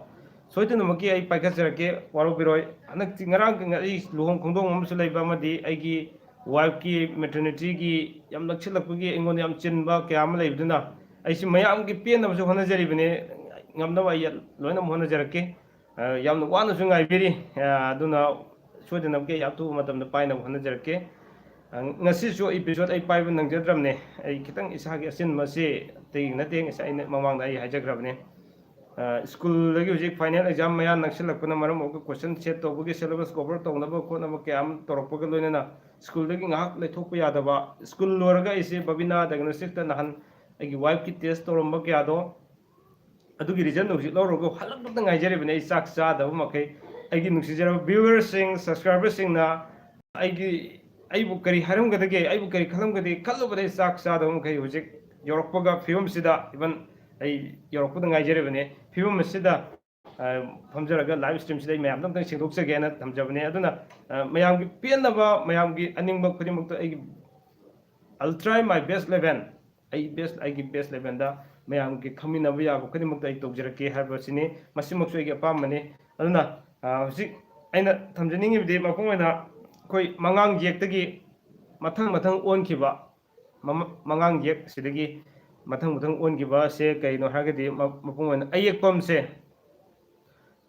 ꯁꯣꯏꯗꯅꯃꯛꯀꯤ ꯑꯩ ꯄꯥꯏꯈꯠꯆꯔꯛꯀꯦ, ꯋꯥꯔꯧꯕꯤꯔꯣꯏ꯫ ꯍꯟꯗꯛꯇꯤ ꯉꯔꯥꯡ ꯑꯩ ꯂꯨꯍꯣꯡ ꯈꯣꯡꯗꯣꯡꯕ ꯑꯃꯁꯨ ꯂꯩꯕ, ꯑꯃꯗꯤ ꯑꯩꯒꯤ ꯋꯥꯏꯐꯀꯤ ꯃꯦꯇꯔꯅꯤꯇꯤꯒꯤ ꯌꯥꯝ ꯅꯛꯁꯤꯜꯂꯛꯄꯒꯤ ꯑꯩꯉꯣꯟꯗ ꯌꯥꯝ ꯆꯤꯟꯕ ꯀꯌꯥ ꯑꯃ ꯂꯩꯕꯗꯨꯅ ꯑꯩꯁꯤ ꯃꯌꯥꯝꯒꯤ ꯄꯦꯟꯅꯕꯁꯨ ꯍꯣꯠꯅꯖꯔꯤꯕꯅꯤ꯫ ꯉꯝꯅꯕ ꯑꯩ ꯂꯣꯏꯅꯃꯛ ꯍꯣꯠꯅꯖꯔꯛꯀꯦ꯫ ꯌꯥꯝꯅ ꯋꯥꯅꯁꯨ ꯉꯥꯏꯕꯤꯔꯤ꯫ ꯑꯗꯨꯅ ꯁꯣꯏꯗꯅꯃꯛꯀꯤ ꯑꯩ ꯑꯊꯨꯕ ꯃꯇꯝꯗ ꯄꯥꯏꯅꯕ ꯍꯣꯠꯅꯖꯔꯛꯀꯦ꯫ ꯉꯁꯤꯁꯨ ꯑꯦꯄꯤꯁꯣꯗ ꯑꯩ ꯄꯥꯏꯕ ꯅꯪꯖꯗ꯭ꯔꯕꯅꯦ꯫ ꯑꯩ ꯈꯤꯇꯪ ꯏꯁꯥꯒꯤ ꯑꯆꯤꯟꯕꯁꯤ ꯑꯇꯩꯒꯤ ꯅꯠꯇꯦ, ꯉꯁꯥꯏ ꯑꯩꯅ ꯃꯃꯥꯡꯗ ꯑꯩ ꯍꯥꯏꯖꯈ꯭ꯔꯕꯅꯦ꯫ ꯁ꯭ꯀꯨꯜꯗꯒꯤ ꯍꯧꯖꯤꯛ ꯐꯥꯏꯅꯦꯜ ꯑꯦꯛꯖꯥꯝ ꯃꯌꯥ ꯅꯛꯁꯤꯜꯂꯛꯄꯅ ꯃꯔꯝ ꯑꯣꯏꯔꯒ ꯀꯣꯏꯁꯟ ꯁꯦꯠ ꯇꯧꯕꯒꯤ, ꯁꯦꯂꯦꯕꯁ ꯀꯣꯚꯔ ꯇꯧꯅꯕ ꯈꯣꯠꯅꯕ ꯀꯌꯥ ꯑꯃ ꯇꯧꯔꯛꯄꯒ ꯂꯣꯏꯅꯅ ꯁ꯭ꯀꯨꯜꯗꯒꯤ ꯉꯥꯏꯍꯥꯛ ꯂꯩꯊꯣꯛꯄ ꯌꯥꯗꯕ꯫ ꯁ꯭ꯀꯨꯜ ꯂꯣꯏꯔꯒ ꯑꯩꯁꯦ ꯕꯕꯤꯅꯥ ꯗꯥꯏꯒꯅꯣꯁꯇꯤꯛꯁꯇ ꯅꯍꯥꯟ ꯑꯩꯒꯤ ꯋꯥꯏꯐꯀꯤ ꯇꯦꯁ ꯇꯧꯔꯝꯕ ꯀꯌꯥꯗꯣ, ꯑꯗꯨꯒꯤ ꯔꯤꯖꯜꯠ ꯍꯧꯖꯤꯛ ꯂꯧꯔꯒ ꯍꯜꯂꯛꯄꯗ ꯉꯥꯏꯖꯔꯤꯕꯅꯤ꯫ ꯑꯩ ꯆꯥꯛ ꯆꯥꯗꯕ ꯃꯈꯩ ꯑꯩꯒꯤ ꯅꯨꯡꯁꯤꯖꯔꯕ ꯚ꯭ꯌꯨꯋꯔꯁꯤꯡ, ꯁꯕꯁꯀ꯭ꯔꯥꯏꯕꯔꯁꯤꯡꯅ ꯑꯩꯒꯤ, ꯑꯩꯕꯨ ꯀꯔꯤ ꯍꯥꯏꯔꯝꯒꯗꯒꯦ, ꯑꯩꯕꯨ ꯀꯔꯤ ꯈꯜꯂꯝꯒꯗꯒꯦ ꯈꯜꯂꯨꯕꯗ ꯑꯩ ꯆꯥꯛ ꯆꯥꯗꯕ ꯃꯈꯩ ꯍꯧꯖꯤꯛ ꯌꯧꯔꯛꯄꯒ ꯐꯤꯕꯝꯁꯤꯗ, ꯏꯚꯟ ꯑꯩ ꯌꯧꯔꯛꯄꯗ ꯉꯥꯏꯖꯔꯤꯕꯅꯤ꯫ ꯐꯤꯕꯝ ꯑꯁꯤꯗ ꯐꯝꯖꯔꯒ ꯂꯥꯏꯚ ꯁ꯭ꯇ꯭ꯔꯤꯝꯁꯤꯗ ꯑꯩ ꯃꯌꯥꯝꯗ ꯑꯝꯇꯪ ꯁꯦꯡꯗꯣꯛꯆꯒꯦꯅ ꯊꯝꯖꯕꯅꯦ꯫ ꯑꯗꯨꯅ ꯃꯌꯥꯝꯒꯤ ꯄꯦꯟꯅꯕ, ꯃꯌꯥꯝꯒꯤ ꯑꯅꯤꯡꯕ ꯈꯨꯗꯤꯡꯃꯛꯇ ꯑꯩꯒꯤ I'll try my best eleven, ꯑꯩ ꯕꯦꯁ, ꯑꯩꯒꯤ ꯕꯦꯁ ꯏꯂꯦꯚꯦꯟꯗ ꯃꯌꯥꯝꯒꯤ ꯈꯪꯃꯤꯟꯅꯕ ꯌꯥꯕ ꯈꯨꯗꯤꯡꯃꯛꯇ ꯑꯩ ꯇꯧꯖꯔꯛꯀꯦ ꯍꯥꯏꯕꯁꯤꯅꯤ꯫ ꯃꯁꯤꯃꯛꯁꯨ ꯑꯩꯒꯤ ꯑꯄꯥꯝꯕꯅꯤ꯫ ꯑꯗꯨꯅ ꯍꯧꯖꯤꯛ ꯑꯩꯅ ꯊꯝꯖꯅꯤꯡꯉꯤꯕꯗꯤ ꯃꯄꯨꯡ ꯑꯣꯏꯅ ꯑꯩꯈꯣꯏ ꯃꯉꯥꯡ ꯌꯦꯛꯇꯒꯤ ꯃꯊꯪ ꯃꯊꯪ ꯑꯣꯟꯈꯤꯕ ꯃꯉꯥꯡ ꯌꯦꯛ ꯑꯁꯤꯗꯒꯤ ꯃꯊꯪ ꯃꯊꯪ ꯑꯣꯟꯈꯤꯕꯁꯦ ꯀꯩꯅꯣ ꯍꯥꯏꯔꯒꯗꯤ, ꯃ- ꯃꯄꯨꯡ ꯑꯣꯏꯅ ꯑꯌꯦꯛꯄꯝꯁꯦ,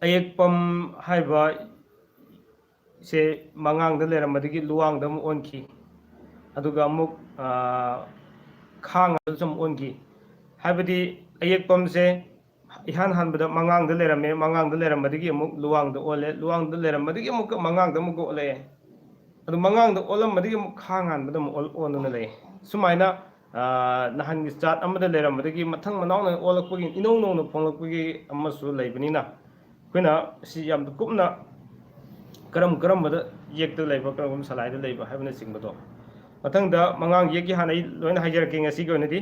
ꯑꯌꯦꯛꯄꯝ ꯍꯥꯏꯕ ꯁꯦ ꯃꯉꯥꯡꯗ ꯂꯩꯔꯝꯕꯗꯒꯤ ꯂꯨꯋꯥꯡꯗ ꯑꯃꯨꯛ ꯑꯣꯟꯈꯤ꯫ ꯑꯗꯨꯒ ꯑꯃꯨꯛ, ꯑ, ꯈꯥꯡꯉꯗꯁꯨ ꯑꯃꯨꯛ ꯑꯣꯟꯈꯤ꯫ ꯍꯥꯏꯕꯗꯤ ꯑꯌꯦꯛꯄꯝꯁꯦ ꯏꯍꯥꯟ ꯍꯥꯟꯕꯗ ꯃꯉꯥꯡꯗ ꯂꯩꯔꯝꯃꯦ, ꯃꯉꯥꯡꯗ ꯂꯩꯔꯝꯕꯗꯒꯤ ꯑꯃꯨꯛ ꯂꯨꯋꯥꯡꯗ ꯑꯣꯜꯂꯦ, ꯂꯨꯋꯥꯡꯗ ꯂꯩꯔꯝꯕꯗꯒꯤ ꯑꯃꯨꯛꯀ ꯃꯉꯥꯡꯗ ꯑꯃꯨꯛꯀ ꯑꯣꯜꯂꯛꯑꯦ꯫ ꯑꯗꯨ ꯃꯉꯥꯡꯗ ꯑꯣꯜꯂꯝꯕꯗꯒꯤ ꯑꯃꯨꯛ ꯈꯥꯡ ꯍꯥꯟꯕꯗ ꯑꯃꯨꯛ ꯑꯣꯜ-, ꯑꯣꯟꯗꯨꯅ ꯂꯩ꯫ ꯁꯨꯃꯥꯏꯅ, ꯑ, ꯅꯍꯥꯟꯒꯤ ꯖꯥꯠ ꯑꯃꯗ ꯂꯩꯔꯝꯕꯗꯒꯤ ꯃꯊꯪ ꯃꯅꯥꯎꯅ ꯑꯣꯜꯂꯛꯄꯒꯤ, ꯏꯅꯧ ꯅꯧꯅ ꯐꯣꯡꯂꯛꯄꯒꯤ ꯑꯃꯁꯨ ꯂꯩꯕꯅꯤꯅ, ꯑꯩꯈꯣꯏꯅ ꯁꯤ ꯌꯥꯝ ꯀꯨꯞꯅ ꯀꯔꯝ ꯀꯔꯝꯕꯗ ꯌꯦꯛꯇ ꯂꯩꯕ, ꯀꯔꯝ ꯀꯔꯝꯕ ꯁꯂꯥꯏꯗ ꯂꯩꯕ ꯍꯥꯏꯕꯅꯆꯤꯡꯕꯗꯣ꯫ ꯃꯊꯪꯗ ꯃꯉꯥꯡ ꯌꯦꯛꯀꯤ ꯍꯥꯟꯅ ꯑꯩ ꯂꯣꯏꯅ ꯍꯥꯏꯖꯔꯛꯀꯦ꯫ ꯉꯁꯤꯒꯤ ꯑꯣꯏꯅꯗꯤ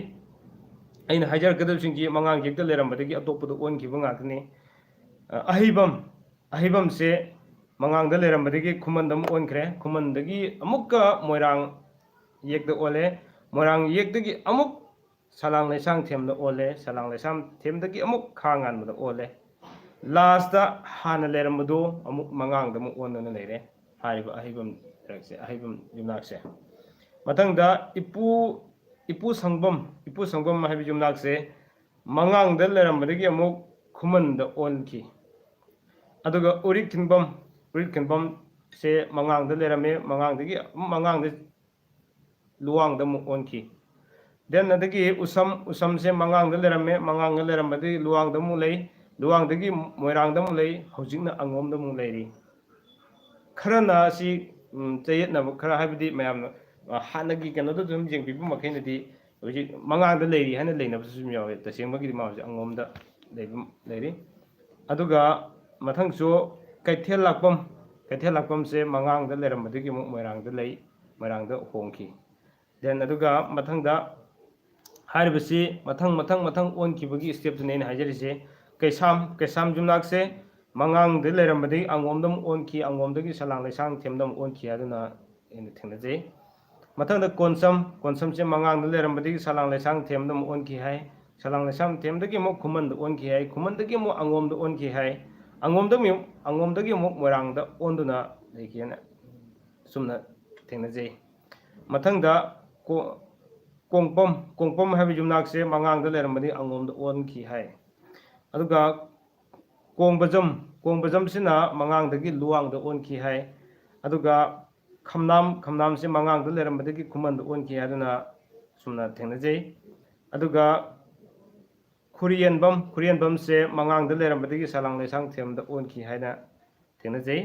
ꯑꯩꯅ ꯍꯥꯏꯖꯔꯛꯀꯗꯕꯁꯤꯡꯁꯤ ꯃꯉꯥꯡ ꯌꯦꯛꯇ ꯂꯩꯔꯝꯕꯗꯒꯤ ꯑꯇꯣꯞꯄꯗ ꯑꯣꯟꯈꯤꯕ ꯉꯥꯛꯇꯅꯤ꯫ ꯑ, ꯑꯍꯩꯕꯝ, ꯑꯍꯩꯕꯝꯁꯦ ꯃꯉꯥꯡꯗ ꯂꯩꯔꯝꯕꯗꯒꯤ ꯈꯨꯃꯟꯗ ꯑꯃꯨꯛ ꯑꯣꯟꯈ꯭ꯔꯦ, ꯈꯨꯃꯟꯗꯒꯤ ꯑꯃꯨꯛꯀ ꯃꯣꯏꯔꯥꯡ ꯌꯦꯛꯇ ꯑꯣꯜꯂꯦ, ꯃꯣꯏꯔꯥꯡ ꯌꯦꯛꯇꯒꯤ ꯑꯃꯨꯛ ꯁꯂꯥꯡ ꯂꯩꯁꯥꯡ ꯊꯦꯝꯗ ꯑꯣꯜꯂꯦ, ꯁꯂꯥꯡ ꯂꯩꯁꯥꯡ ꯊꯦꯝꯗꯒꯤ ꯑꯃꯨꯛ ꯈꯥ ꯉꯥꯟꯕꯗ ꯑꯣꯜꯂꯦ꯫ ꯂꯥꯁꯇ ꯍꯥꯟꯅ ꯂꯩꯔꯝꯕꯗꯣ ꯑꯃꯨꯛ ꯃꯉꯥꯡꯗ ꯑꯃꯨꯛ ꯑꯣꯟꯗꯨꯅ ꯂꯩꯔꯦ꯫ ꯍꯥꯏꯔꯤꯕ ꯑꯍꯩꯕꯝ ꯂꯩꯔꯛꯁꯦ, ꯑꯍꯩꯕꯝ ꯌꯨꯝꯅꯥꯛꯁꯦ꯫ ꯃꯊꯪꯗ ꯏꯄꯨ, ꯏꯄꯨ ꯁꯪꯕꯝ, ꯏꯄꯨ ꯁꯪꯕꯝ ꯍꯥꯏꯕ ꯌꯨꯝꯅꯥꯛꯁꯦ ꯃꯉꯥꯡꯗ ꯂꯩꯔꯝꯕꯗꯒꯤ ꯑꯃꯨꯛ ꯈꯨꯃꯟꯗ ꯑꯣꯟꯈꯤ꯫ ꯑꯗꯨꯒ ꯎꯔꯤꯛ ꯈꯤꯟꯕꯝ, ꯎꯔꯤꯛ ꯈꯤꯟꯕꯝꯁꯦ ꯃꯉꯥꯡꯗ ꯂꯩꯔꯝꯃꯦ, ꯃꯉꯥꯡꯗꯒꯤ ꯑꯃꯨꯛ ꯃꯉꯥꯡꯗ ꯂꯨꯋꯥꯡꯗ ꯑꯃꯨꯛ ꯑꯣꯟꯈꯤ꯫ Then ꯑꯗꯒꯤ ꯎꯁꯝ, ꯎꯁꯝꯁꯦ ꯃꯉꯥꯡꯗ ꯂꯩꯔꯝꯃꯦ, ꯃꯉꯥꯡꯗ ꯂꯩꯔꯝꯕꯗꯒꯤ ꯂꯨꯋꯥꯡꯗ ꯑꯃꯨꯛ ꯂꯩ, ꯂꯨꯋꯥꯡꯗꯒꯤ ꯃꯣꯏꯔꯥꯡꯗ ꯑꯃꯨꯛ ꯂꯩ, ꯍꯧꯖꯤꯛꯅ ꯑꯉꯣꯝꯗ ꯑꯃꯨꯛ ꯂꯩꯔꯤ꯫ ꯈꯔꯅ ꯑꯁꯤ, ꯎꯝ, ꯆꯌꯦꯠꯅꯕ ꯈꯔ, ꯍꯥꯏꯕꯗꯤ ꯃꯌꯥꯝꯅ, ꯑ, ꯍꯥꯟꯅꯒꯤ ꯀꯩꯅꯣꯗꯣ ꯑꯗꯨꯝ ꯌꯦꯡꯕꯤꯕ ꯃꯈꯩꯅꯗꯤ ꯍꯧꯖꯤꯛ ꯃꯉꯥꯡꯗ ꯂꯩꯔꯤ ꯍꯥꯏꯅ ꯂꯩꯅꯕꯁꯨ ꯑꯗꯨꯝ ꯌꯥꯎꯋꯦ꯫ ꯇꯁꯦꯡꯕꯒꯤꯗꯤ ꯃꯥ ꯍꯧꯖꯤꯛ ꯑꯉꯣꯝꯗ ꯂꯩꯕ, ꯂꯩꯔꯤ꯫ ꯑꯗꯨꯒ ꯃꯊꯪꯁꯨ ꯀꯩꯊꯦꯜ ꯂꯥꯛꯄꯝ, ꯀꯩꯊꯦꯜ ꯂꯥꯛꯄꯝꯁꯦ ꯃꯉꯥꯡꯗ ꯂꯩꯔꯝꯕꯗꯒꯤ ꯑꯃꯨꯛ ꯃꯣꯏꯔꯥꯡꯗ ꯂꯩ, ꯃꯣꯏꯔꯥꯡꯗ ꯍꯣꯡꯈꯤ꯫ Then ꯑꯗꯨꯒ ꯃꯊꯪꯗ ꯍꯥꯏꯔꯤꯕꯁꯤ ꯃꯊꯪ, ꯃꯊꯪ, ꯃꯊꯪ ꯑꯣꯟꯈꯤꯕꯒꯤ stepꯇꯨꯅꯦ ꯑꯩꯅ ꯍꯥꯏꯖꯔꯤꯁꯦ꯫ ꯀꯩꯁꯥꯝ, ꯀꯩꯁꯥꯝ ꯌꯨꯝꯅꯥꯛꯁꯦ ꯃꯉꯥꯡꯗ ꯂꯩꯔꯝꯕꯗꯒꯤ ꯑꯉꯣꯝꯗ ꯑꯃꯨꯛ ꯑꯣꯟꯈꯤ, ꯑꯉꯣꯝꯗꯒꯤ ꯁꯂꯥꯡ ꯂꯩꯁꯥꯡ ꯊꯦꯝꯗ ꯑꯃꯨꯛ ꯑꯣꯟꯈꯤ ꯍꯥꯏꯗꯨꯅ ꯑꯩꯅ ꯊꯦꯡꯅꯖꯩ꯫ ꯃꯊꯪꯗ ꯀꯣꯟꯁꯝ, ꯀꯣꯟꯁꯝꯁꯦ ꯃꯉꯥꯡꯗ ꯂꯩꯔꯝꯕꯗꯒꯤ ꯁꯂꯥꯡ ꯂꯩꯁꯥꯡ ꯊꯦꯝꯗ ꯑꯃꯨꯛ ꯑꯣꯟꯈꯤ ꯍꯥꯏ, ꯁꯂꯥꯡ ꯂꯩꯁꯥꯡ ꯊꯦꯝꯗꯒꯤ ꯑꯃꯨꯛ ꯈꯨꯃꯟꯗ ꯑꯣꯟꯈꯤ ꯍꯥꯏ, ꯈꯨꯃꯟꯗꯒꯤ ꯑꯃꯨꯛ ꯑꯉꯣꯝꯗ ꯑꯣꯟꯈꯤ ꯍꯥꯏ, ꯑꯉꯣꯝꯗꯒꯤ, ꯑꯉꯣꯝꯗꯒꯤ ꯑꯃꯨꯛ ꯃꯣꯏꯔꯥꯡꯗ ꯑꯣꯟꯗꯨꯅ ꯂꯩꯈꯤꯑꯅ ꯑꯁꯨꯝꯅ ꯊꯦꯡꯅꯖꯩ꯫ ꯃꯊꯪꯗ ꯀꯣ-, ꯀꯣꯡꯄꯝ, ꯀꯣꯡꯄꯝ ꯍꯥꯏꯕ ꯌꯨꯝꯅꯥꯛꯁꯦ ꯃꯉꯥꯡꯗ ꯂꯩꯔꯝꯕꯗꯤ ꯑꯉꯣꯝꯗ ꯑꯣꯟꯈꯤ ꯍꯥꯏ꯫ ꯑꯗꯨꯒ ꯀꯣꯡꯕꯖꯝ, ꯀꯣꯡꯕꯖꯝꯁꯤꯅ ꯃꯉꯥꯡꯗꯒꯤ ꯂꯨꯋꯥꯡꯗ ꯑꯣꯟꯈꯤ ꯍꯥꯏ꯫ ꯑꯗꯨꯒ ꯈꯝꯅꯥꯝ, ꯈꯝꯅꯥꯝꯁꯦ ꯃꯉꯥꯡꯗ ꯂꯩꯔꯝꯕꯗꯒꯤ ꯈꯨꯃꯟꯗ ꯑꯣꯟꯈꯤ ꯍꯥꯏꯗꯨꯅ ꯁꯨꯝꯅ ꯊꯦꯡꯅꯖꯩ꯫ ꯑꯗꯨꯒ ꯈꯨꯔꯤꯌꯦꯟꯕꯝ, ꯈꯨꯔꯤꯌꯦꯟꯕꯝꯁꯦ ꯃꯉꯥꯡꯗ ꯂꯩꯔꯝꯕꯗꯒꯤ ꯁꯂꯥꯡ ꯂꯩꯁꯥꯡꯊꯦꯝꯗ ꯑꯣꯟꯈꯤ ꯍꯥꯏꯅ ꯊꯦꯡꯅꯖꯩ꯫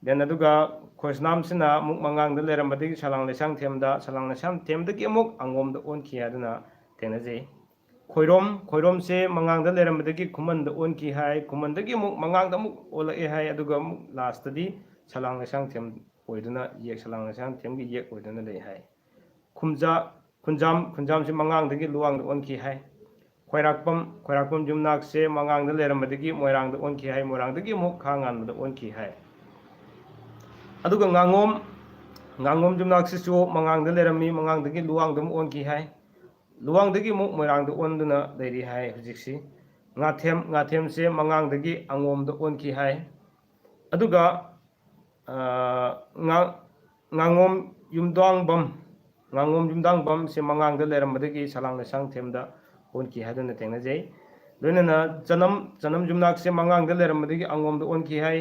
Then ꯑꯗꯨꯒ ꯈꯣꯏꯁꯅꯥꯝꯁꯤꯅ ꯑꯃꯨꯛ ꯃꯉꯥꯡꯗ ꯂꯩꯔꯝꯕꯗꯒꯤ ꯁꯂꯥꯡ ꯂꯩꯁꯥꯡꯊꯦꯝꯗ, ꯁꯂꯥꯡ ꯂꯩꯁꯥꯡꯊꯦꯝꯗꯒꯤ ꯑꯃꯨꯛ ꯑꯉꯣꯝꯗ ꯑꯣꯟꯈꯤ ꯍꯥꯏꯗꯨꯅ ꯊꯦꯡꯅꯖꯩ꯫ ꯈꯣꯏꯔꯣꯝ, ꯈꯣꯏꯔꯣꯝꯁꯦ ꯃꯉꯥꯡꯗ ꯂꯩꯔꯝꯕꯗꯒꯤ ꯈꯨꯃꯟꯗ ꯑꯣꯟꯈꯤ ꯍꯥꯏ, ꯈꯨꯃꯟꯗꯒꯤ ꯑꯃꯨꯛ ꯃꯉꯥꯡꯗ ꯑꯃꯨꯛ ꯑꯣꯜꯂꯛꯑꯦ ꯍꯥꯏ, ꯑꯗꯨꯒ ꯑꯃꯨꯛ ꯂꯥꯁꯇꯗꯤ ꯁꯂꯥꯡ ꯂꯩꯁꯥꯡꯊꯦꯝ ꯑꯣꯏꯗꯨꯅ ꯌꯦꯛ, ꯁꯂꯥꯡ ꯂꯩꯁꯥꯡꯊꯦꯝꯒꯤ ꯌꯦꯛ ꯑꯣꯏꯗꯨꯅ ꯂꯩ ꯍꯥꯏ꯫ ꯈꯨꯝꯖꯥ, ꯈꯨꯟꯖꯥꯝ, ꯈꯨꯟꯖꯥꯝꯁꯤ ꯃꯉꯥꯡꯗꯒꯤ ꯂꯨꯋꯥꯡꯗ ꯑꯣꯟꯈꯤ ꯍꯥꯏ꯫ ꯈ꯭ꯋꯥꯏꯔꯥꯛꯄꯝ, ꯈ꯭ꯋꯥꯏꯔꯥꯛꯄꯝ ꯌꯨꯝꯅꯥꯛꯁꯦ ꯃꯉꯥꯡꯗ ꯂꯩꯔꯝꯕꯗꯒꯤ ꯃꯣꯏꯔꯥꯡꯗ ꯑꯣꯟꯈꯤ ꯍꯥꯏ, ꯃꯣꯏꯔꯥꯡꯗꯒꯤ ꯑꯃꯨꯛ ꯈꯥ ꯉꯥꯟꯕꯗ ꯑꯣꯟꯈꯤ ꯍꯥꯏ꯫ ꯑꯗꯨꯒ ꯉꯥꯉꯣꯝ, ꯉꯥꯉꯣꯝ ꯌꯨꯝꯅꯥꯛꯁꯤꯁꯨ ꯃꯉꯥꯡꯗ ꯂꯩꯔꯝꯃꯤ, ꯃꯉꯥꯡꯗꯒꯤ ꯂꯨꯋꯥꯡꯗ ꯑꯃꯨꯛ ꯑꯣꯟꯈꯤ ꯍꯥꯏ, ꯂꯨꯋꯥꯡꯗꯒꯤ ꯑꯃꯨꯛ ꯃꯣꯏꯔꯥꯡꯗ ꯑꯣꯟꯗꯨꯅ ꯂꯩꯔꯤ ꯍꯥꯏ ꯍꯧꯖꯤꯛꯁꯤ꯫ ꯉꯥꯊꯦꯝ, ꯉꯥꯊꯦꯝꯁꯦ ꯃꯉꯥꯡꯗꯒꯤ ꯑꯉꯣꯝꯗ ꯑꯣꯟꯈꯤ ꯍꯥꯏ꯫ ꯑꯗꯨꯒ ꯉꯥ-, ꯉꯥꯉꯣꯝ ꯌꯨꯝꯗꯥꯡꯕꯝ, ꯉꯥꯉꯣꯝ ꯌꯨꯝꯗꯥꯡꯕꯝꯁꯦ ꯃꯉꯥꯡꯗ ꯂꯩꯔꯝꯕꯗꯒꯤ ꯁꯂꯥꯡ ꯂꯩꯁꯥꯡꯊꯦꯝꯗ ꯑꯣꯟꯈꯤ ꯍꯥꯏꯗꯨꯅ ꯊꯦꯡꯅꯖꯩ꯫ ꯂꯣꯏꯅꯅ ꯆꯅꯝ, ꯆꯅꯝ ꯌꯨꯝꯅꯥꯛꯁꯦ ꯃꯉꯥꯡꯗ ꯂꯩꯔꯝꯕꯗꯒꯤ ꯑꯉꯣꯝꯗ ꯑꯣꯟꯈꯤ ꯍꯥꯏ꯫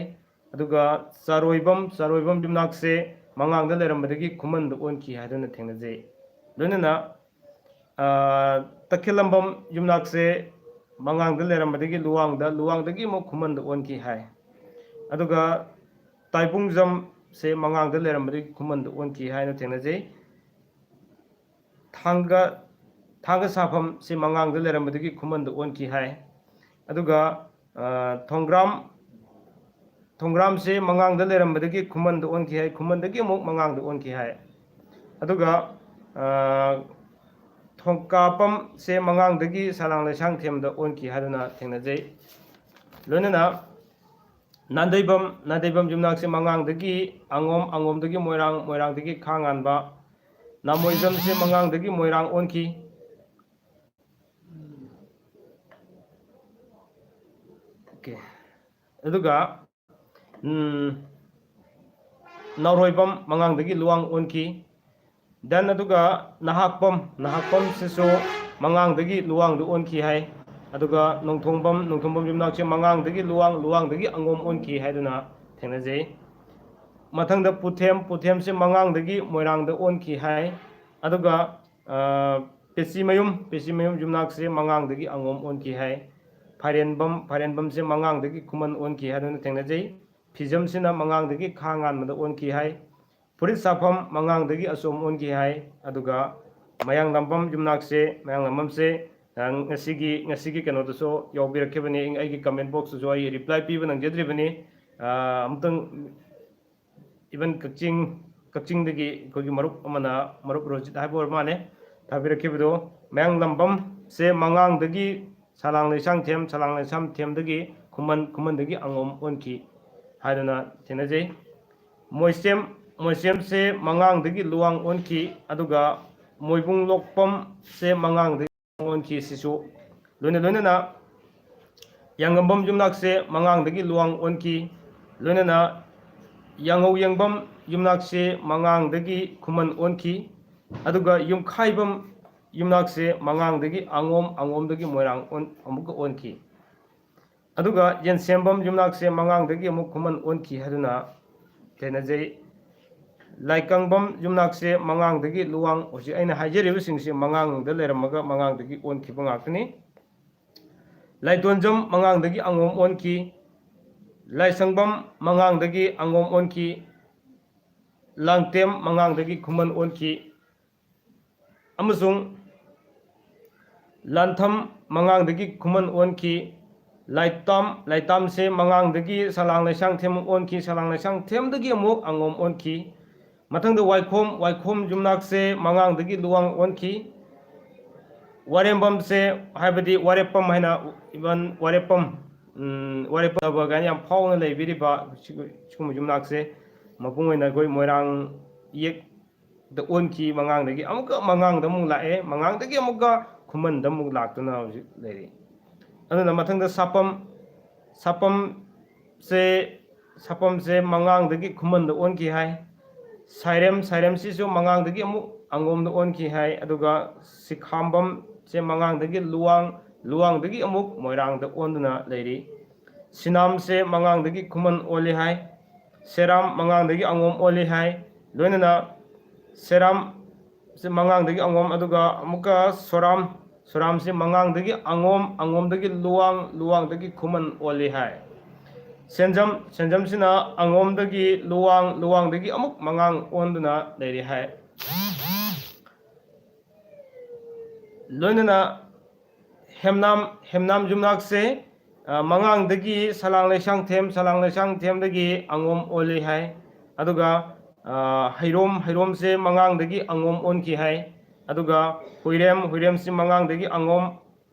ꯑꯗꯨꯒ ꯆꯥꯔꯣꯏꯕꯝ, ꯆꯥꯔꯣꯏꯕꯝ ꯌꯨꯝꯅꯥꯛꯁꯦ ꯃꯉꯥꯡꯗ ꯂꯩꯔꯝꯕꯗꯒꯤ ꯈꯨꯃꯟꯗ ꯑꯣꯟꯈꯤ ꯍꯥꯏꯗꯨꯅ ꯊꯦꯡꯅꯖꯩ꯫ ꯂꯣꯏꯅꯅ ꯇꯈꯦꯜꯂꯝꯕꯝ ꯌꯨꯝꯅꯥꯛꯁꯦ ꯃꯉꯥꯡꯗ ꯂꯩꯔꯝꯕꯗꯒꯤ ꯂꯨꯋꯥꯡꯗ, ꯂꯨꯋꯥꯡꯗꯒꯤ ꯑꯃꯨꯛ ꯈꯨꯃꯟꯗ ꯑꯣꯟꯈꯤ ꯍꯥꯏ꯫ ꯑꯗꯨꯒ ꯇꯥꯏꯕꯨꯡꯖꯝꯁꯦ ꯃꯉꯥꯡꯗ ꯂꯩꯔꯝꯕꯗꯒꯤ ꯈꯨꯃꯟꯗ ꯑꯣꯟꯈꯤ ꯍꯥꯏꯅ ꯊꯦꯡꯅꯖꯩ꯫ ꯊꯥꯡꯒ, ꯊꯥꯡꯒ ꯁꯥꯐꯝꯁꯦ ꯃꯉꯥꯡꯗ ꯂꯩꯔꯝꯕꯗꯒꯤ ꯈꯨꯃꯟꯗ ꯑꯣꯟꯈꯤ ꯍꯥꯏ꯫ ꯑꯗꯨꯒ ꯊꯣꯡꯒ꯭ꯔꯥꯝ, ꯊꯣꯡꯒ꯭ꯔꯥꯝꯁꯦ ꯃꯉꯥꯡꯗ ꯂꯩꯔꯝꯕꯗꯒꯤ ꯈꯨꯃꯟꯗ ꯑꯣꯟꯈꯤ ꯍꯥꯏ, ꯈꯨꯃꯟꯗꯒꯤ ꯑꯃꯨꯛ ꯃꯉꯥꯡꯗ ꯑꯣꯟꯈꯤ ꯍꯥꯏ꯫ ꯑꯗꯨꯒ ꯊꯣꯡꯀꯥꯄꯝꯁꯦ ꯃꯉꯥꯡꯗꯒꯤ ꯁꯂꯥꯡ ꯂꯩꯁꯥꯡꯊꯦꯝꯗ ꯑꯣꯟꯈꯤ ꯍꯥꯏꯗꯨꯅ ꯊꯦꯡꯅꯖꯩ꯫ ꯂꯣꯏꯅꯅ ꯅꯥꯟꯗꯩꯕꯝ, ꯅꯥꯟꯗꯩꯕꯝ ꯌꯨꯝꯅꯥꯛꯁꯦ ꯃꯉꯥꯡꯗꯒꯤ ꯑꯉꯣꯝ, ꯑꯉꯣꯝꯗꯒꯤ ꯃꯣꯏꯔꯥꯡ, ꯃꯣꯏꯔꯥꯡꯗꯒꯤ ꯈꯥ ꯉꯥꯟꯕ, ꯅꯥꯃꯣꯏꯖꯝꯁꯦ ꯃꯉꯥꯡꯗꯒꯤ ꯃꯣꯏꯔꯥꯡ ꯑꯣꯟꯈꯤ꯫ Okay. ꯑꯗꯨꯒ ꯅꯥꯎꯔꯣꯏꯕꯝ ꯃꯉꯥꯡꯗꯒꯤ ꯂꯨꯋꯥꯡ ꯑꯣꯟꯈꯤ꯫ Then ꯑꯗꯨꯒ ꯅꯍꯥꯛꯄꯝ, ꯅꯍꯥꯛꯄꯝꯁꯤꯁꯨ ꯃꯉꯥꯡꯗꯒꯤ ꯂꯨꯋꯥꯡꯗ ꯑꯣꯟꯈꯤ ꯍꯥꯏ꯫ ꯑꯗꯨꯒ ꯅꯣꯡꯊꯣꯡꯕꯝ, ꯅꯣꯡꯊꯣꯡꯕꯝ ꯌꯨꯝꯅꯥꯛꯁꯦ ꯃꯉꯥꯡꯗꯒꯤ ꯂꯨꯋꯥꯡ, ꯂꯨꯋꯥꯡꯗꯒꯤ ꯑꯉꯣꯝ ꯑꯣꯟꯈꯤ ꯍꯥꯏꯗꯨꯅ ꯊꯦꯡꯅꯖꯩ꯫ ꯃꯊꯪꯗ ꯄꯨꯊꯦꯝ, ꯄꯨꯊꯦꯝꯁꯦ ꯃꯉꯥꯡꯗꯒꯤ ꯃꯣꯏꯔꯥꯡꯗ ꯑꯣꯟꯈꯤ ꯍꯥꯏ꯫ ꯑꯗꯨꯒ ꯄꯦꯆꯤꯃꯌꯨꯝ, ꯄꯦꯆꯤꯃꯌꯨꯝ ꯌꯨꯝꯅꯥꯛꯁꯦ ꯃꯉꯥꯡꯗꯒꯤ ꯑꯉꯣꯝ ꯑꯣꯟꯈꯤ ꯍꯥꯏ꯫ ꯐꯥꯏꯔꯦꯟꯕꯝ, ꯐꯥꯏꯔꯦꯟꯕꯝꯁꯦ ꯃꯉꯥꯡꯗꯒꯤ ꯈꯨꯃꯟ ꯑꯣꯟꯈꯤ ꯍꯥꯏꯗꯨꯅ ꯊꯦꯡꯅꯖꯩ꯫ ꯐꯤꯖꯝꯁꯤꯅ ꯃꯉꯥꯡꯗꯒꯤ ꯈꯥ ꯉꯥꯟꯕꯗ ꯑꯣꯟꯈꯤ ꯍꯥꯏ꯫ ꯐꯨꯔꯤꯠ ꯁꯥꯐꯝ ꯃꯉꯥꯡꯗꯒꯤ ꯑꯆꯣꯝ ꯑꯣꯟꯈꯤ ꯍꯥꯏ꯫ ꯑꯗꯨꯒ ꯃꯌꯥꯡꯂꯝꯕꯝ ꯌꯨꯝꯅꯥꯛꯁꯦ, ꯃꯌꯥꯡꯂꯝꯕꯝꯁꯦ, ꯑ, ꯉꯁꯤꯒꯤ, ꯉꯁꯤꯒꯤ ꯀꯩꯅꯣꯗꯁꯨ ꯌꯥꯎꯕꯤꯔꯛꯈꯤꯕꯅꯤ, ꯑꯩꯒꯤ comment boxꯇꯁꯨ ꯑꯩ reply ꯄꯤꯕ ꯅꯪꯖꯗ꯭ꯔꯤꯕꯅꯤ꯫ ꯑ, ꯑꯃꯨꯛꯇꯪ even ꯀꯛꯆꯤꯡ, ꯀꯛꯆꯤꯡꯗꯒꯤ ꯑꯩꯈꯣꯏꯒꯤ ꯃꯔꯨꯞ ꯑꯃꯅ, ꯃꯔꯨꯞ ꯔꯣꯖꯤꯠ ꯍꯥꯏꯕ ꯑꯣꯏꯔ ꯃꯥꯜꯂꯦ, ꯊꯥꯕꯤꯔꯛꯈꯤꯕꯗꯣ꯫ ꯃꯌꯥꯡꯂꯝꯕꯝꯁꯦ ꯃꯉꯥꯡꯗꯒꯤ ꯁꯂꯥꯡ ꯂꯩꯁꯥꯡꯊꯦꯝ, ꯁꯂꯥꯡ ꯂꯩꯁꯥꯡꯊꯦꯝꯗꯒꯤ ꯈꯨꯃꯟ, ꯈꯨꯃꯟꯗꯒꯤ ꯑꯉꯣꯝ ꯑꯣꯟꯈꯤ ꯍꯥꯏꯗꯨꯅ ꯊꯦꯡꯅꯖꯩ꯫ ꯃꯣꯏꯁꯦꯝ, ꯃꯣꯏꯁꯦꯝꯁꯦ ꯃꯉꯥꯡꯗꯒꯤ ꯂꯨꯋꯥꯡ ꯑꯣꯟꯈꯤ, ꯑꯗꯨꯒ ꯃꯣꯏꯕꯨꯡ ꯂꯣꯛꯄꯝꯁꯦ ꯃꯉꯥꯡꯗꯒꯤ ꯑꯣꯟꯈꯤ꯫ ꯁꯤꯁꯨ ꯂꯣꯏꯅ ꯂꯣꯏꯅꯅ ꯌꯥꯉꯝꯕꯝ ꯌꯨꯝꯅꯥꯛꯁꯦ ꯃꯉꯥꯡꯗꯒꯤ ꯂꯨꯋꯥꯡ ꯑꯣꯟꯈꯤ꯫ ꯂꯣꯏꯅꯅ ꯌꯥꯉꯧ ꯌꯦꯡꯕꯝ ꯌꯨꯝꯅꯥꯛꯁꯦ ꯃꯉꯥꯡꯗꯒꯤ ꯈꯨꯃꯟ ꯑꯣꯟꯈꯤ꯫ ꯑꯗꯨꯒ ꯌꯨꯝꯈꯥꯏꯕꯝ ꯌꯨꯝꯅꯥꯛꯁꯦ ꯃꯉꯥꯡꯗꯒꯤ ꯑꯉꯣꯝ, ꯑꯉꯣꯝꯗꯒꯤ ꯃꯣꯏꯔꯥꯡ ꯑꯣꯟ-, ꯑꯃꯨꯛꯀ ꯑꯣꯟꯈꯤ꯫ ꯑꯗꯨꯒ ꯌꯦꯟꯁꯦꯝꯕꯝ ꯌꯨꯝꯅꯥꯛꯁꯦ ꯃꯉꯥꯡꯗꯒꯤ ꯑꯃꯨꯛ ꯈꯨꯃꯟ ꯑꯣꯟꯈꯤ ꯍꯥꯏꯗꯨꯅ ꯊꯦꯡꯅꯖꯩ꯫ ꯂꯥꯏꯀꯪꯕꯝ ꯌꯨꯝꯅꯥꯛꯁꯦ ꯃꯉꯥꯡꯗꯒꯤ ꯂꯨꯋꯥꯡ, ꯍꯧꯖꯤꯛ ꯑꯩꯅ ꯍꯥꯏꯖꯔꯤꯕꯁꯤꯡꯁꯦ ꯃꯉꯥꯡꯗ ꯂꯩꯔꯝꯃꯒ ꯃꯉꯥꯡꯗꯒꯤ ꯑꯣꯟꯈꯤꯕ ꯉꯥꯛꯇꯅꯤ꯫ ꯂꯥꯏꯇꯣꯟꯖꯝ ꯃꯉꯥꯡꯗꯒꯤ ꯑꯉꯣꯝ ꯑꯣꯟꯈꯤ꯫ ꯂꯥꯏꯁꯪꯕꯝ ꯃꯉꯥꯡꯗꯒꯤ ꯑꯉꯣꯝ ꯑꯣꯟꯈꯤ꯫ ꯂꯥꯡꯇꯦꯝ ꯃꯉꯥꯡꯗꯒꯤ ꯈꯨꯃꯟ ꯑꯣꯟꯈꯤ꯫ ꯑꯃꯁꯨꯡ ꯂꯥꯟꯊꯝ ꯃꯉꯥꯡꯗꯒꯤ ꯈꯨꯃꯟ ꯑꯣꯟꯈꯤ꯫ ꯂꯥꯏꯇꯥꯝ, ꯂꯥꯏꯇꯥꯝꯁꯦ ꯃꯉꯥꯡꯗꯒꯤ ꯁꯂꯥꯡ ꯂꯩꯁꯥꯡꯊꯦꯝ ꯑꯃꯨꯛ ꯑꯣꯟꯈꯤ, ꯁꯂꯥꯡ ꯂꯩꯁꯥꯡꯊꯦꯝꯗꯒꯤ ꯑꯃꯨꯛ ꯑꯉꯣꯝ ꯑꯣꯟꯈꯤ꯫ ꯃꯊꯪꯗ ꯋꯥꯏꯈꯣꯝ, ꯋꯥꯏꯈꯣꯝ ꯌꯨꯝꯅꯥꯛꯁꯦ ꯃꯉꯥꯡꯗꯒꯤ ꯂꯨꯋꯥꯡ ꯑꯣꯟꯈꯤ꯫ ꯋꯥꯔꯦꯝꯕꯝꯁꯦ, ꯍꯥꯏꯕꯗꯤ ꯋꯥꯔꯦꯞꯄꯝ ꯍꯥꯏꯅ, even ꯋꯥꯔꯦꯞꯄꯝ, ꯎꯝ, ꯋꯥꯔꯦꯞꯄꯝ ꯀꯥꯏꯅ ꯌꯥꯝ ꯐꯥꯎꯅ ꯂꯩꯕꯤꯔꯤꯕ ꯁꯤꯒꯨ-, ꯁꯤꯒꯨꯝꯕ ꯌꯨꯝꯅꯥꯛꯁꯦ ꯃꯄꯨꯡ ꯑꯣꯏꯅ ꯑꯩꯈꯣꯏ ꯃꯣꯏꯔꯥꯡ ꯌꯦꯛ ꯗ ꯑꯣꯟꯈꯤ, ꯃꯉꯥꯡꯗꯒꯤ ꯑꯃꯨꯛꯀ ꯃꯉꯥꯡꯗ ꯑꯃꯨꯛ ꯂꯥꯛꯑꯦ, ꯃꯉꯥꯡꯗꯒꯤ ꯑꯃꯨꯛꯀ ꯈꯨꯃꯟꯗ ꯑꯃꯨꯛ ꯂꯥꯛꯇꯨꯅ ꯍꯧꯖꯤꯛ ꯂꯩꯔꯤ꯫ ꯑꯗꯨꯅ ꯃꯊꯪꯗ ꯁꯥꯄꯝ, ꯁꯥꯄꯝꯁꯦ, ꯁꯥꯄꯝꯁꯦ ꯃꯉꯥꯡꯗꯒꯤ ꯈꯨꯃꯟꯗ ꯑꯣꯟꯈꯤ ꯍꯥꯏ꯫ ꯁꯥꯏꯔꯦꯝ, ꯁꯥꯏꯔꯦꯝꯁꯤꯁꯨ ꯃꯉꯥꯡꯗꯒꯤ ꯑꯃꯨꯛ ꯑꯉꯣꯝꯗ ꯑꯣꯟꯈꯤ ꯍꯥꯏ꯫ ꯑꯗꯨꯒ ꯁꯤꯈꯥꯝꯕꯝꯁꯦ ꯃꯉꯥꯡꯗꯒꯤ ꯂꯨꯋꯥꯡ, ꯂꯨꯋꯥꯡꯗꯒꯤ ꯑꯃꯨꯛ ꯃꯣꯏꯔꯥꯡꯗ ꯑꯣꯟꯗꯨꯅ ꯂꯩꯔꯤ꯫ ꯁꯤꯅꯥꯝꯁꯦ ꯃꯉꯥꯡꯗꯒꯤ ꯈꯨꯃꯟ ꯑꯣꯜꯂꯤ ꯍꯥꯏ꯫ ꯁꯦꯔꯥꯝ ꯃꯉꯥꯡꯗꯒꯤ ꯑꯉꯣꯝ ꯑꯣꯜꯂꯤ ꯍꯥꯏ꯫ ꯂꯣꯏꯅꯅ ꯁꯦꯔꯥꯝ ꯁꯤ ꯃꯉꯥꯡꯗꯒꯤ ꯑꯉꯣꯝ, ꯑꯗꯨꯒ ꯑꯃꯨꯛꯀ ꯁꯣꯔꯥꯝ, ꯁꯣꯔꯥꯝꯁꯤ ꯃꯉꯥꯡꯗꯒꯤ ꯑꯉꯣꯝ, ꯑꯉꯣꯝꯗꯒꯤ ꯂꯨꯋꯥꯡ, ꯂꯨꯋꯥꯡꯗꯒꯤ ꯈꯨꯃꯟ ꯑꯣꯜꯂꯤ ꯍꯥꯏ꯫ ꯁꯦꯟꯖꯝ, ꯁꯦꯟꯖꯝꯁꯤꯅ ꯑꯉꯣꯝꯗꯒꯤ ꯂꯨꯋꯥꯡ, ꯂꯨꯋꯥꯡꯗꯒꯤ ꯑꯃꯨꯛ ꯃꯉꯥꯡ ꯑꯣꯟꯗꯨꯅ ꯂꯩꯔꯤ ꯍꯥꯏ꯫ ꯂꯣꯏꯅꯅ ꯍꯦꯝꯅꯥꯝ, ꯍꯦꯝꯅꯥꯝ ꯌꯨꯝꯅꯥꯛꯁꯦ, ꯑ, ꯃꯉꯥꯡꯗꯒꯤ ꯁꯂꯥꯡ ꯂꯩꯁꯥꯡꯊꯦꯝ, ꯁꯂꯥꯡ ꯂꯩꯁꯥꯡꯊꯦꯝꯗꯒꯤ ꯑꯉꯣꯝ ꯑꯣꯜꯂꯤ ꯍꯥꯏ꯫ ꯑꯗꯨꯒ, ꯑ, ꯍꯩꯔꯣꯝ, ꯍꯩꯔꯣꯝꯁꯦ ꯃꯉꯥꯡꯗꯒꯤ ꯑꯉꯣꯝ ꯑꯣꯟꯈꯤ ꯍꯥꯏ꯫ ꯑꯗꯨꯒ ꯍꯨꯏꯔꯦꯝ, ꯍꯨꯏꯔꯦꯝꯁꯤ ꯃꯉꯥꯡꯗꯒꯤ ꯑꯉꯣꯝ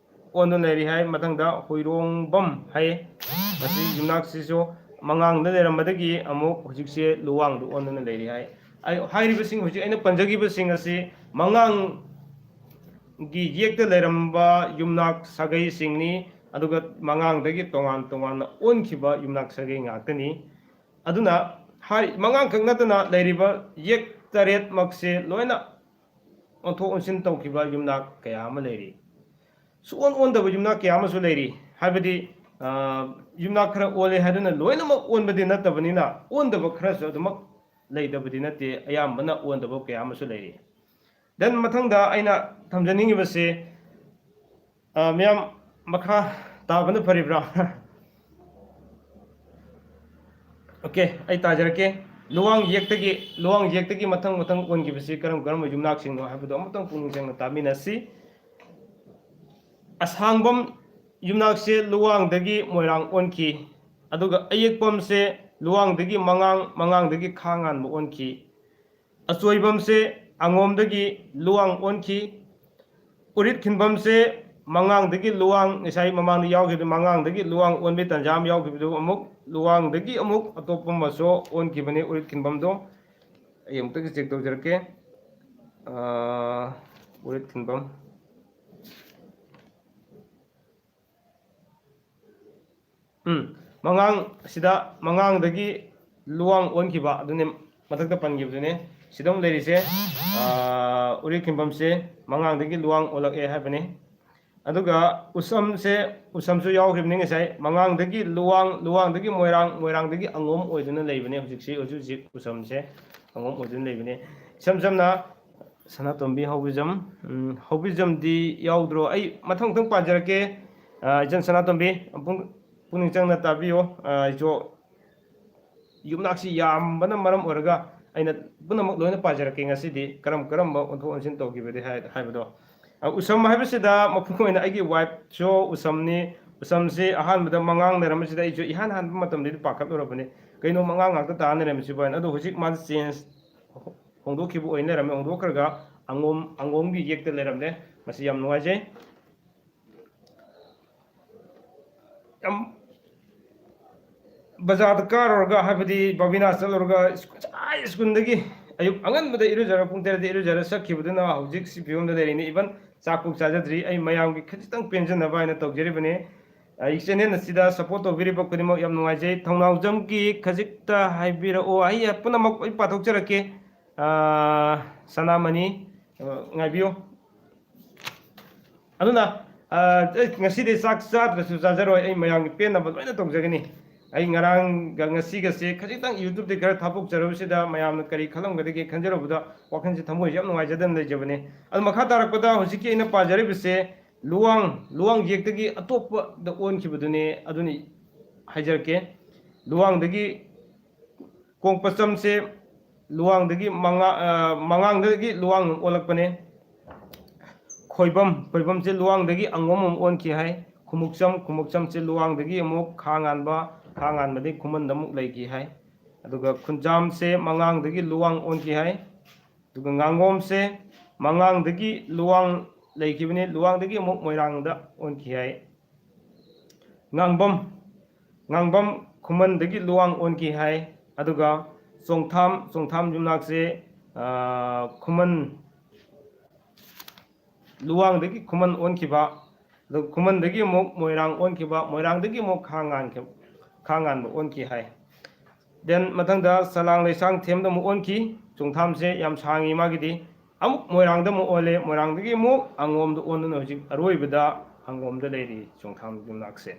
ꯑꯣꯟꯗꯨꯅ ꯂꯩꯔꯤ ꯍꯥꯏ꯫ ꯃꯊꯪꯗ ꯍꯨꯏꯔꯣꯡꯕꯝ ꯍꯥꯏ꯫ ꯃꯁꯤ ꯌꯨꯝꯅꯥꯛꯁꯤꯁꯨ ꯃꯉꯥꯡꯗ ꯂꯩꯔꯝꯕꯗꯒꯤ ꯑꯃꯨꯛ ꯍꯧꯖꯤꯛꯁꯦ ꯂꯨꯋꯥꯡꯗ ꯑꯣꯟꯗꯨꯅ ꯂꯩꯔꯤ ꯍꯥꯏ꯫ ꯑꯩ ꯍꯥꯏꯔꯤꯕꯁꯤꯡ, ꯍꯧꯖꯤꯛ ꯑꯩꯅ ꯄꯟꯖꯈꯤꯕꯁꯤꯡ ꯑꯁꯤ ꯃꯉꯥꯡꯒꯤ ꯌꯦꯛꯇ ꯂꯩꯔꯝꯕ ꯌꯨꯝꯅꯥꯛ ꯁꯥꯒꯩꯁꯤꯡꯅꯤ, ꯑꯗꯨꯒ ꯃꯉꯥꯡꯗꯒꯤ ꯇꯣꯉꯥꯟ ꯇꯣꯉꯥꯟꯅ ꯑꯣꯟꯈꯤꯕ ꯌꯨꯝꯅꯥꯛ ꯁꯥꯒꯩ ꯉꯥꯛꯇꯅꯤ꯫ ꯑꯗꯨꯅ ꯍꯥꯏ-, ꯃꯉꯥꯡꯈꯛ ꯅꯠꯇꯅ ꯂꯩꯔꯤꯕ ꯌꯦꯛ ꯇꯔꯦꯠꯃꯛꯁꯦ ꯂꯣꯏꯅ ꯑꯣꯟꯊꯣꯛ ꯑꯣꯟꯁꯤꯟ ꯇꯧꯈꯤꯕ ꯌꯨꯝꯅꯥꯛ ꯀꯌꯥ ꯑꯃ ꯂꯩꯔꯤ꯫ ꯁꯨꯛꯑꯣꯟ ꯑꯣꯟꯗꯕ ꯌꯨꯝꯅꯥꯛ ꯀꯌꯥ ꯑꯃꯁꯨ ꯂꯩꯔꯤ꯫ ꯍꯥꯏꯕꯗꯤ, ꯑ, ꯌꯨꯝꯅꯥꯛ ꯈꯔ ꯑꯣꯜꯂꯦ ꯍꯥꯏꯗꯨꯅ ꯂꯣꯏꯅꯃꯛ ꯑꯣꯟꯕꯗꯤ ꯅꯠꯇꯕꯅꯤꯅ, ꯑꯣꯟꯗꯕ ꯈꯔꯁꯨ ꯑꯗꯨꯃꯛ ꯂꯩꯇꯕꯗꯤ ꯅꯠꯇꯦ, ꯑꯌꯥꯝꯕꯅ ꯑꯣꯟꯗꯕ ꯀꯌꯥ ꯑꯃꯁꯨ ꯂꯩꯔꯤ꯫ Then ꯃꯊꯪꯗ ꯑꯩꯅ ꯊꯝꯖꯅꯤꯡꯉꯤꯕꯁꯤ, ꯑ, ꯃꯌꯥꯝ ꯃꯈꯥ ꯇꯥꯕꯅ ꯐꯔꯤꯕ꯭ꯔꯥ? Okay, ꯑꯩ ꯇꯥꯖꯔꯛꯀꯦ꯫ ꯂꯨꯋꯥꯡ ꯌꯦꯛꯇꯒꯤ, ꯂꯨꯋꯥꯡ ꯌꯦꯛꯇꯒꯤ ꯃꯊꯪ ꯃꯊꯪ ꯑꯣꯟꯈꯤꯕꯁꯤ ꯀꯔꯝ ꯀꯔꯝꯕ ꯌꯨꯝꯅꯥꯛꯁꯤꯡꯅꯣ ꯍꯥꯏꯕꯗꯣ ꯑꯃꯨꯛꯇꯪ ꯄꯨꯛꯅꯤꯡ ꯆꯪꯅ ꯇꯥꯃꯤꯟꯅꯁꯤ꯫ ꯑꯁꯥꯡꯕꯝ ꯌꯨꯝꯅꯥꯛꯁꯦ ꯂꯨꯋꯥꯡꯗꯒꯤ ꯃꯣꯏꯔꯥꯡ ꯑꯣꯟꯈꯤ, ꯑꯗꯨꯒ ꯑꯌꯦꯛꯄꯝꯁꯦ ꯂꯨꯋꯥꯡꯗꯒꯤ ꯃꯉꯥꯡ, ꯃꯉꯥꯡꯗꯒꯤ ꯈꯥ ꯉꯥꯟꯕ ꯑꯣꯟꯈꯤ꯫ ꯑꯆꯣꯏꯕꯝꯁꯦ ꯑꯉꯣꯝꯗꯒꯤ ꯂꯨꯋꯥꯡ ꯑꯣꯟꯈꯤ꯫ ꯎꯔꯤꯠ ꯈꯤꯟꯕꯝꯁꯦ ꯃꯉꯥꯡꯗꯒꯤ ꯂꯨꯋꯥꯡ, ꯉꯁꯥꯏ ꯃꯃꯥꯡꯗ ꯌꯥꯎꯈꯤꯕꯗꯨ, ꯃꯉꯥꯡꯗꯒꯤ ꯂꯨꯋꯥꯡ ꯑꯣꯟꯕꯒꯤ ꯇꯥꯟꯖꯥ ꯑꯃ ꯌꯥꯎꯈꯤꯕꯗꯨ, ꯑꯃꯨꯛ ꯂꯨꯋꯥꯡꯗꯒꯤ ꯑꯃꯨꯛ ꯑꯇꯣꯞꯄ ꯑꯃꯁꯨ ꯑꯣꯟꯈꯤꯕꯅꯤ ꯎꯔꯤꯠ ꯈꯤꯟꯕꯝꯗꯣ꯫ ꯑꯩ ꯑꯃꯨꯛꯇꯒ check ꯇꯧꯖꯔꯛꯀꯦ꯫ ꯑꯥ, ꯎꯔꯤꯠ ꯈꯤꯟꯕꯝ꯫ ꯎꯝ, ꯃꯉꯥꯡ, ꯁꯤꯗ ꯃꯉꯥꯡꯗꯒꯤ ꯂꯨꯋꯥꯡ ꯑꯣꯟꯈꯤꯕ ꯑꯗꯨꯅꯦ, ꯃꯊꯛꯇ ꯄꯟꯈꯤꯕꯗꯨꯅꯦ꯫ ꯁꯤꯗ ꯑꯃꯨꯛ ꯂꯩꯔꯤꯁꯦ꯫ ꯎꯔꯤꯈꯤꯟꯐꯝꯁꯦ ꯃꯉꯥꯡꯗꯒꯤ ꯂꯨꯋꯥꯡ ꯑꯣꯜꯂꯛꯑꯦ ꯍꯥꯏꯕꯅꯤ꯫ ꯑꯗꯨꯒ ꯎꯁꯝꯁꯦ, ꯎꯁꯝꯁꯨ ꯌꯥꯎꯈꯤꯕꯅꯤ ꯉꯁꯥꯏ꯫ ꯃꯉꯥꯡꯗꯒꯤ ꯂꯨꯋꯥꯡ, ꯂꯨꯋꯥꯡꯗꯒꯤ ꯃꯣꯏꯔꯥꯡ, ꯃꯣꯏꯔꯥꯡꯗꯒꯤ ꯑꯉꯣꯝ ꯑꯣꯏꯗꯨꯅ ꯂꯩꯕꯅꯦ ꯍꯧꯖꯤꯛꯁꯤ, ꯍꯧꯖꯤꯛ ꯍꯧꯖꯤꯛ ꯎꯁꯝꯁꯦ ꯑꯉꯣꯝ ꯑꯣꯏꯗꯨꯅ ꯂꯩꯕꯅꯦ꯫ ꯏꯁꯝ ꯁꯝꯅ ꯁꯅꯥꯇꯣꯝꯕꯤ ꯍꯧꯕꯤꯖꯝ, ꯎꯝ, ꯍꯧꯕꯤꯖꯝꯗꯤ ꯌꯥꯎꯗ꯭ꯔꯣ? ꯑꯩ ꯃꯊꯪ ꯃꯊꯪ ꯄꯥꯖꯔꯛꯀꯦ꯫ ꯑ, ꯏꯆꯟ ꯁꯅꯥꯇꯣꯝꯕꯤ, ꯄꯨꯛ-, ꯄꯨꯛꯅꯤꯡ ꯆꯪꯅ ꯇꯥꯕꯤꯌꯣ꯫ ꯑ, ꯏꯆꯣ, ꯌꯨꯝꯅꯥꯛꯁꯤ ꯌꯥꯝꯕꯅ ꯃꯔꯝ ꯑꯣꯏꯔꯒ ꯑꯩꯅ ꯄꯨꯝꯅꯃꯛ ꯂꯣꯏꯅ ꯄꯥꯖꯔꯛꯀꯦ ꯉꯁꯤꯗꯤ, ꯀꯔꯝ ꯀꯔꯝꯕ ꯑꯣꯟꯊꯣꯛ ꯑꯣꯟꯁꯤꯟ ꯇꯧꯈꯤꯕꯗꯤ ꯍꯥꯏ-, ꯍꯥꯏꯕꯗꯣ꯫ ꯑ, ꯎꯁꯝ ꯍꯥꯏꯕꯁꯤꯗ ꯃꯄꯨꯡ ꯑꯣꯏꯅ ꯑꯩꯒꯤ wife ꯁꯨ ꯎꯁꯝꯅꯤ꯫ ꯎꯁꯝꯁꯤ ꯑꯍꯥꯟꯕꯗ ꯃꯉꯥꯡ ꯂꯩꯔꯝꯕꯁꯤꯗ ꯑꯩꯁꯨ ꯏꯍꯥꯟ ꯍꯥꯟꯕ ꯃꯇꯝꯗꯗꯤ ꯄꯥꯈꯠꯂꯨꯔꯕꯅꯤ, "ꯀꯩꯅꯣ ꯃꯉꯥꯡ ꯉꯥꯛꯇ ꯇꯥ ꯂꯩꯔꯝꯃꯤꯁꯤꯕꯣ?" ꯍꯥꯏꯅ꯫ ꯑꯗꯣ ꯍꯧꯖꯤꯛ ꯃꯥꯁꯦ change ꯍꯣꯡꯗꯣꯛꯈꯤꯕ ꯑꯣꯏꯅ ꯂꯩꯔꯝꯃꯦ, ꯍꯣꯡꯗꯣꯛꯈ꯭ꯔꯒ ꯑꯉꯣꯝ, ꯑꯉꯣꯝꯒꯤ ꯌꯦꯛꯇ ꯂꯩꯔꯝꯂꯦ꯫ ꯃꯁꯤ ꯌꯥꯝ ꯅꯨꯡꯉꯥꯏꯖꯩ꯫ ꯌꯥꯝ ꯕꯖꯥꯔꯗ ꯀꯥꯔꯨꯔꯒ, ꯍꯥꯏꯕꯗꯤ ꯕꯕꯤꯅꯥ ꯆꯠꯂꯨꯔꯒ, ꯁ꯭ꯀꯨꯜ, ꯉꯁꯥꯏ ꯁ꯭ꯀꯨꯜꯗꯒꯤ ꯑꯌꯨꯛ ꯑꯉꯟꯕꯗ ꯏꯔꯨꯖꯔ, ꯄꯨꯡ ꯇꯔꯦꯠꯇ ꯏꯔꯨꯖꯔ ꯆꯠꯈꯤꯕꯗꯨꯅ ꯍꯧꯖꯤꯛ ꯁꯤ ꯐꯤꯕꯝꯗ ꯂꯩꯔꯤꯅꯤ꯫ Even ꯆꯥꯛ ꯄꯨꯛ ꯆꯥꯖꯗ꯭ꯔꯤ꯫ ꯑꯩ ꯃꯌꯥꯝꯒꯤ ꯈꯖꯤꯛꯇꯪ ꯄꯦꯟꯖꯅꯕ ꯍꯥꯏꯅ ꯇꯧꯖꯔꯤꯕꯅꯤ꯫ ꯑꯩ channel ꯑꯁꯤꯗ support ꯇꯧꯕꯤꯔꯤꯕ ꯈꯨꯗꯤꯡꯃꯛ ꯌꯥꯝ ꯅꯨꯡꯉꯥꯏꯖꯩ꯫ ꯊꯧꯅꯥꯎꯖꯝꯒꯤ ꯈꯖꯤꯛꯇ ꯍꯥꯏꯕꯤꯔꯛꯑꯣ꯫ ꯑꯩ ꯄꯨꯝꯅꯃꯛ ꯑꯩ ꯄꯥꯊꯣꯛꯆꯔꯛꯀꯦ꯫ ꯑꯥ, ꯁꯅꯥꯃꯅꯤ, ꯑ, ꯉꯥꯏꯕꯤꯌꯨ꯫ ꯑꯗꯨꯅ, ꯑ, ꯑꯩ ꯉꯁꯤꯗꯤ ꯆꯥꯛ ꯆꯥꯗ꯭ꯔꯁꯨ ꯆꯥꯖꯔꯣꯏ, ꯑꯩ ꯃꯌꯥꯝꯒꯤ ꯄꯦꯟꯅꯕ ꯂꯣꯏꯅ ꯇꯧꯖꯒꯅꯤ꯫ ꯑꯩ ꯉꯔꯥꯡꯒ ꯉꯁꯤꯒꯁꯦ ꯈꯖꯤꯛꯇꯪ YouTube-ꯇꯒꯤ ꯈꯔ ꯊꯥꯗꯣꯛꯆꯔꯨꯕꯁꯤꯗ ꯃꯌꯥꯝꯅ ꯀꯔꯤ ꯈꯜꯂꯝꯒꯗꯒꯦ ꯈꯟꯖꯔꯨꯕꯗ ꯋꯥꯈꯜꯁꯦ, ꯊꯃꯣꯏꯁꯦ ꯌꯥꯝ ꯅꯨꯡꯉꯥꯏꯖꯗꯅ ꯂꯩꯖꯕꯅꯤ꯫ ꯑꯗꯨ ꯃꯈꯥ ꯇꯥꯔꯛꯄꯗ ꯍꯧꯖꯤꯛꯀꯤ ꯑꯩꯅ ꯄꯥꯖꯔꯤꯕꯁꯦ ꯂꯨꯋꯥꯡ, ꯂꯨꯋꯥꯡ ꯌꯦꯛꯇꯒꯤ ꯑꯇꯣꯞꯄꯗ ꯑꯣꯟꯈꯤꯕꯗꯨꯅꯦ꯫ ꯑꯗꯨꯅꯤ ꯍꯥꯏꯖꯔꯛꯀꯦ꯫ ꯂꯨꯋꯥꯡꯗꯒꯤ ꯀꯣꯡꯄꯆꯝꯁꯦ ꯂꯨꯋꯥꯡꯗꯒꯤ ꯃꯉꯥ-, ꯑ, ꯃꯉꯥꯡꯗꯒꯤ ꯂꯨꯋꯥꯡ ꯑꯣꯜꯂꯛꯄꯅꯦ꯫ ꯈꯣꯏꯕꯝ, ꯈꯣꯏꯕꯝꯁꯦ ꯂꯨꯋꯥꯡꯗꯒꯤ ꯑꯉꯣꯝ ꯑꯃ ꯑꯣꯟꯈꯤ ꯍꯥꯏ꯫ ꯈꯨꯃꯨꯛꯆꯝ, ꯈꯨꯃꯨꯛꯆꯝꯁꯦ ꯂꯨꯋꯥꯡꯗꯒꯤ ꯑꯃꯨꯛ ꯈꯥ ꯉꯥꯟꯕ, ꯈꯥ ꯉꯥꯟꯕꯗꯒꯤ ꯈꯨꯃꯟꯗ ꯑꯃꯨꯛ ꯂꯩꯈꯤ ꯍꯥꯏ꯫ ꯑꯗꯨꯒ ꯈꯨꯟꯖꯥꯝꯁꯦ ꯃꯉꯥꯡꯗꯒꯤ ꯂꯨꯋꯥꯡ ꯑꯣꯟꯈꯤ ꯍꯥꯏ꯫ ꯑꯗꯨꯒ ꯉꯥꯉꯣꯝꯁꯦ ꯃꯉꯥꯡꯗꯒꯤ ꯂꯨꯋꯥꯡ ꯂꯩꯈꯤꯕꯅꯤ, ꯂꯨꯋꯥꯡꯗꯒꯤ ꯑꯃꯨꯛ ꯃꯣꯏꯔꯥꯡꯗ ꯑꯣꯟꯈꯤ ꯍꯥꯏ꯫ ꯉꯥꯡꯕꯝ, ꯉꯥꯡꯕꯝ ꯈꯨꯃꯟꯗꯒꯤ ꯂꯨꯋꯥꯡ ꯑꯣꯟꯈꯤ ꯍꯥꯏ꯫ ꯑꯗꯨꯒ ꯆꯣꯡꯊꯥꯝ, ꯆꯣꯡꯊꯥꯝ ꯌꯨꯝꯅꯥꯛꯁꯦ, ꯑ, ꯈꯨꯃꯟ, ꯂꯨꯋꯥꯡꯗꯒꯤ ꯈꯨꯃꯟ ꯑꯣꯟꯈꯤꯕ, ꯑꯗꯨꯒ ꯈꯨꯃꯟꯗꯒꯤ ꯑꯃꯨꯛ ꯃꯣꯏꯔꯥꯡ ꯑꯣꯟꯈꯤꯕ, ꯃꯣꯏꯔꯥꯡꯗꯒꯤ ꯑꯃꯨꯛ ꯈꯥ ꯉꯥꯟꯈꯤ-, ꯈꯥ ꯉꯥꯟꯕ ꯑꯣꯟꯈꯤ ꯍꯥꯏ꯫ Then ꯃꯊꯪꯗ ꯆꯂꯥꯡ ꯂꯩꯁꯥꯡ ꯊꯦꯝꯗ ꯑꯃꯨꯛ ꯑꯣꯟꯈꯤ꯫ ꯆꯣꯡꯊꯥꯝꯁꯦ ꯌꯥꯝ ꯁꯥꯡꯉꯤ ꯃꯥꯒꯤꯗꯤ꯫ ꯑꯃꯨꯛ ꯃꯣꯏꯔꯥꯡꯗ ꯑꯃꯨꯛ ꯑꯣꯜꯂꯦ, ꯃꯣꯏꯔꯥꯡꯗꯒꯤ ꯑꯃꯨꯛ ꯑꯉꯣꯝꯗ ꯑꯣꯟꯗꯨꯅ ꯍꯧꯖꯤꯛ ꯑꯔꯣꯏꯕꯗ ꯑꯉꯣꯝꯗ ꯂꯩꯔꯤ ꯆꯣꯡꯊꯥꯝ ꯌꯨꯝꯅꯥꯛꯁꯦ꯫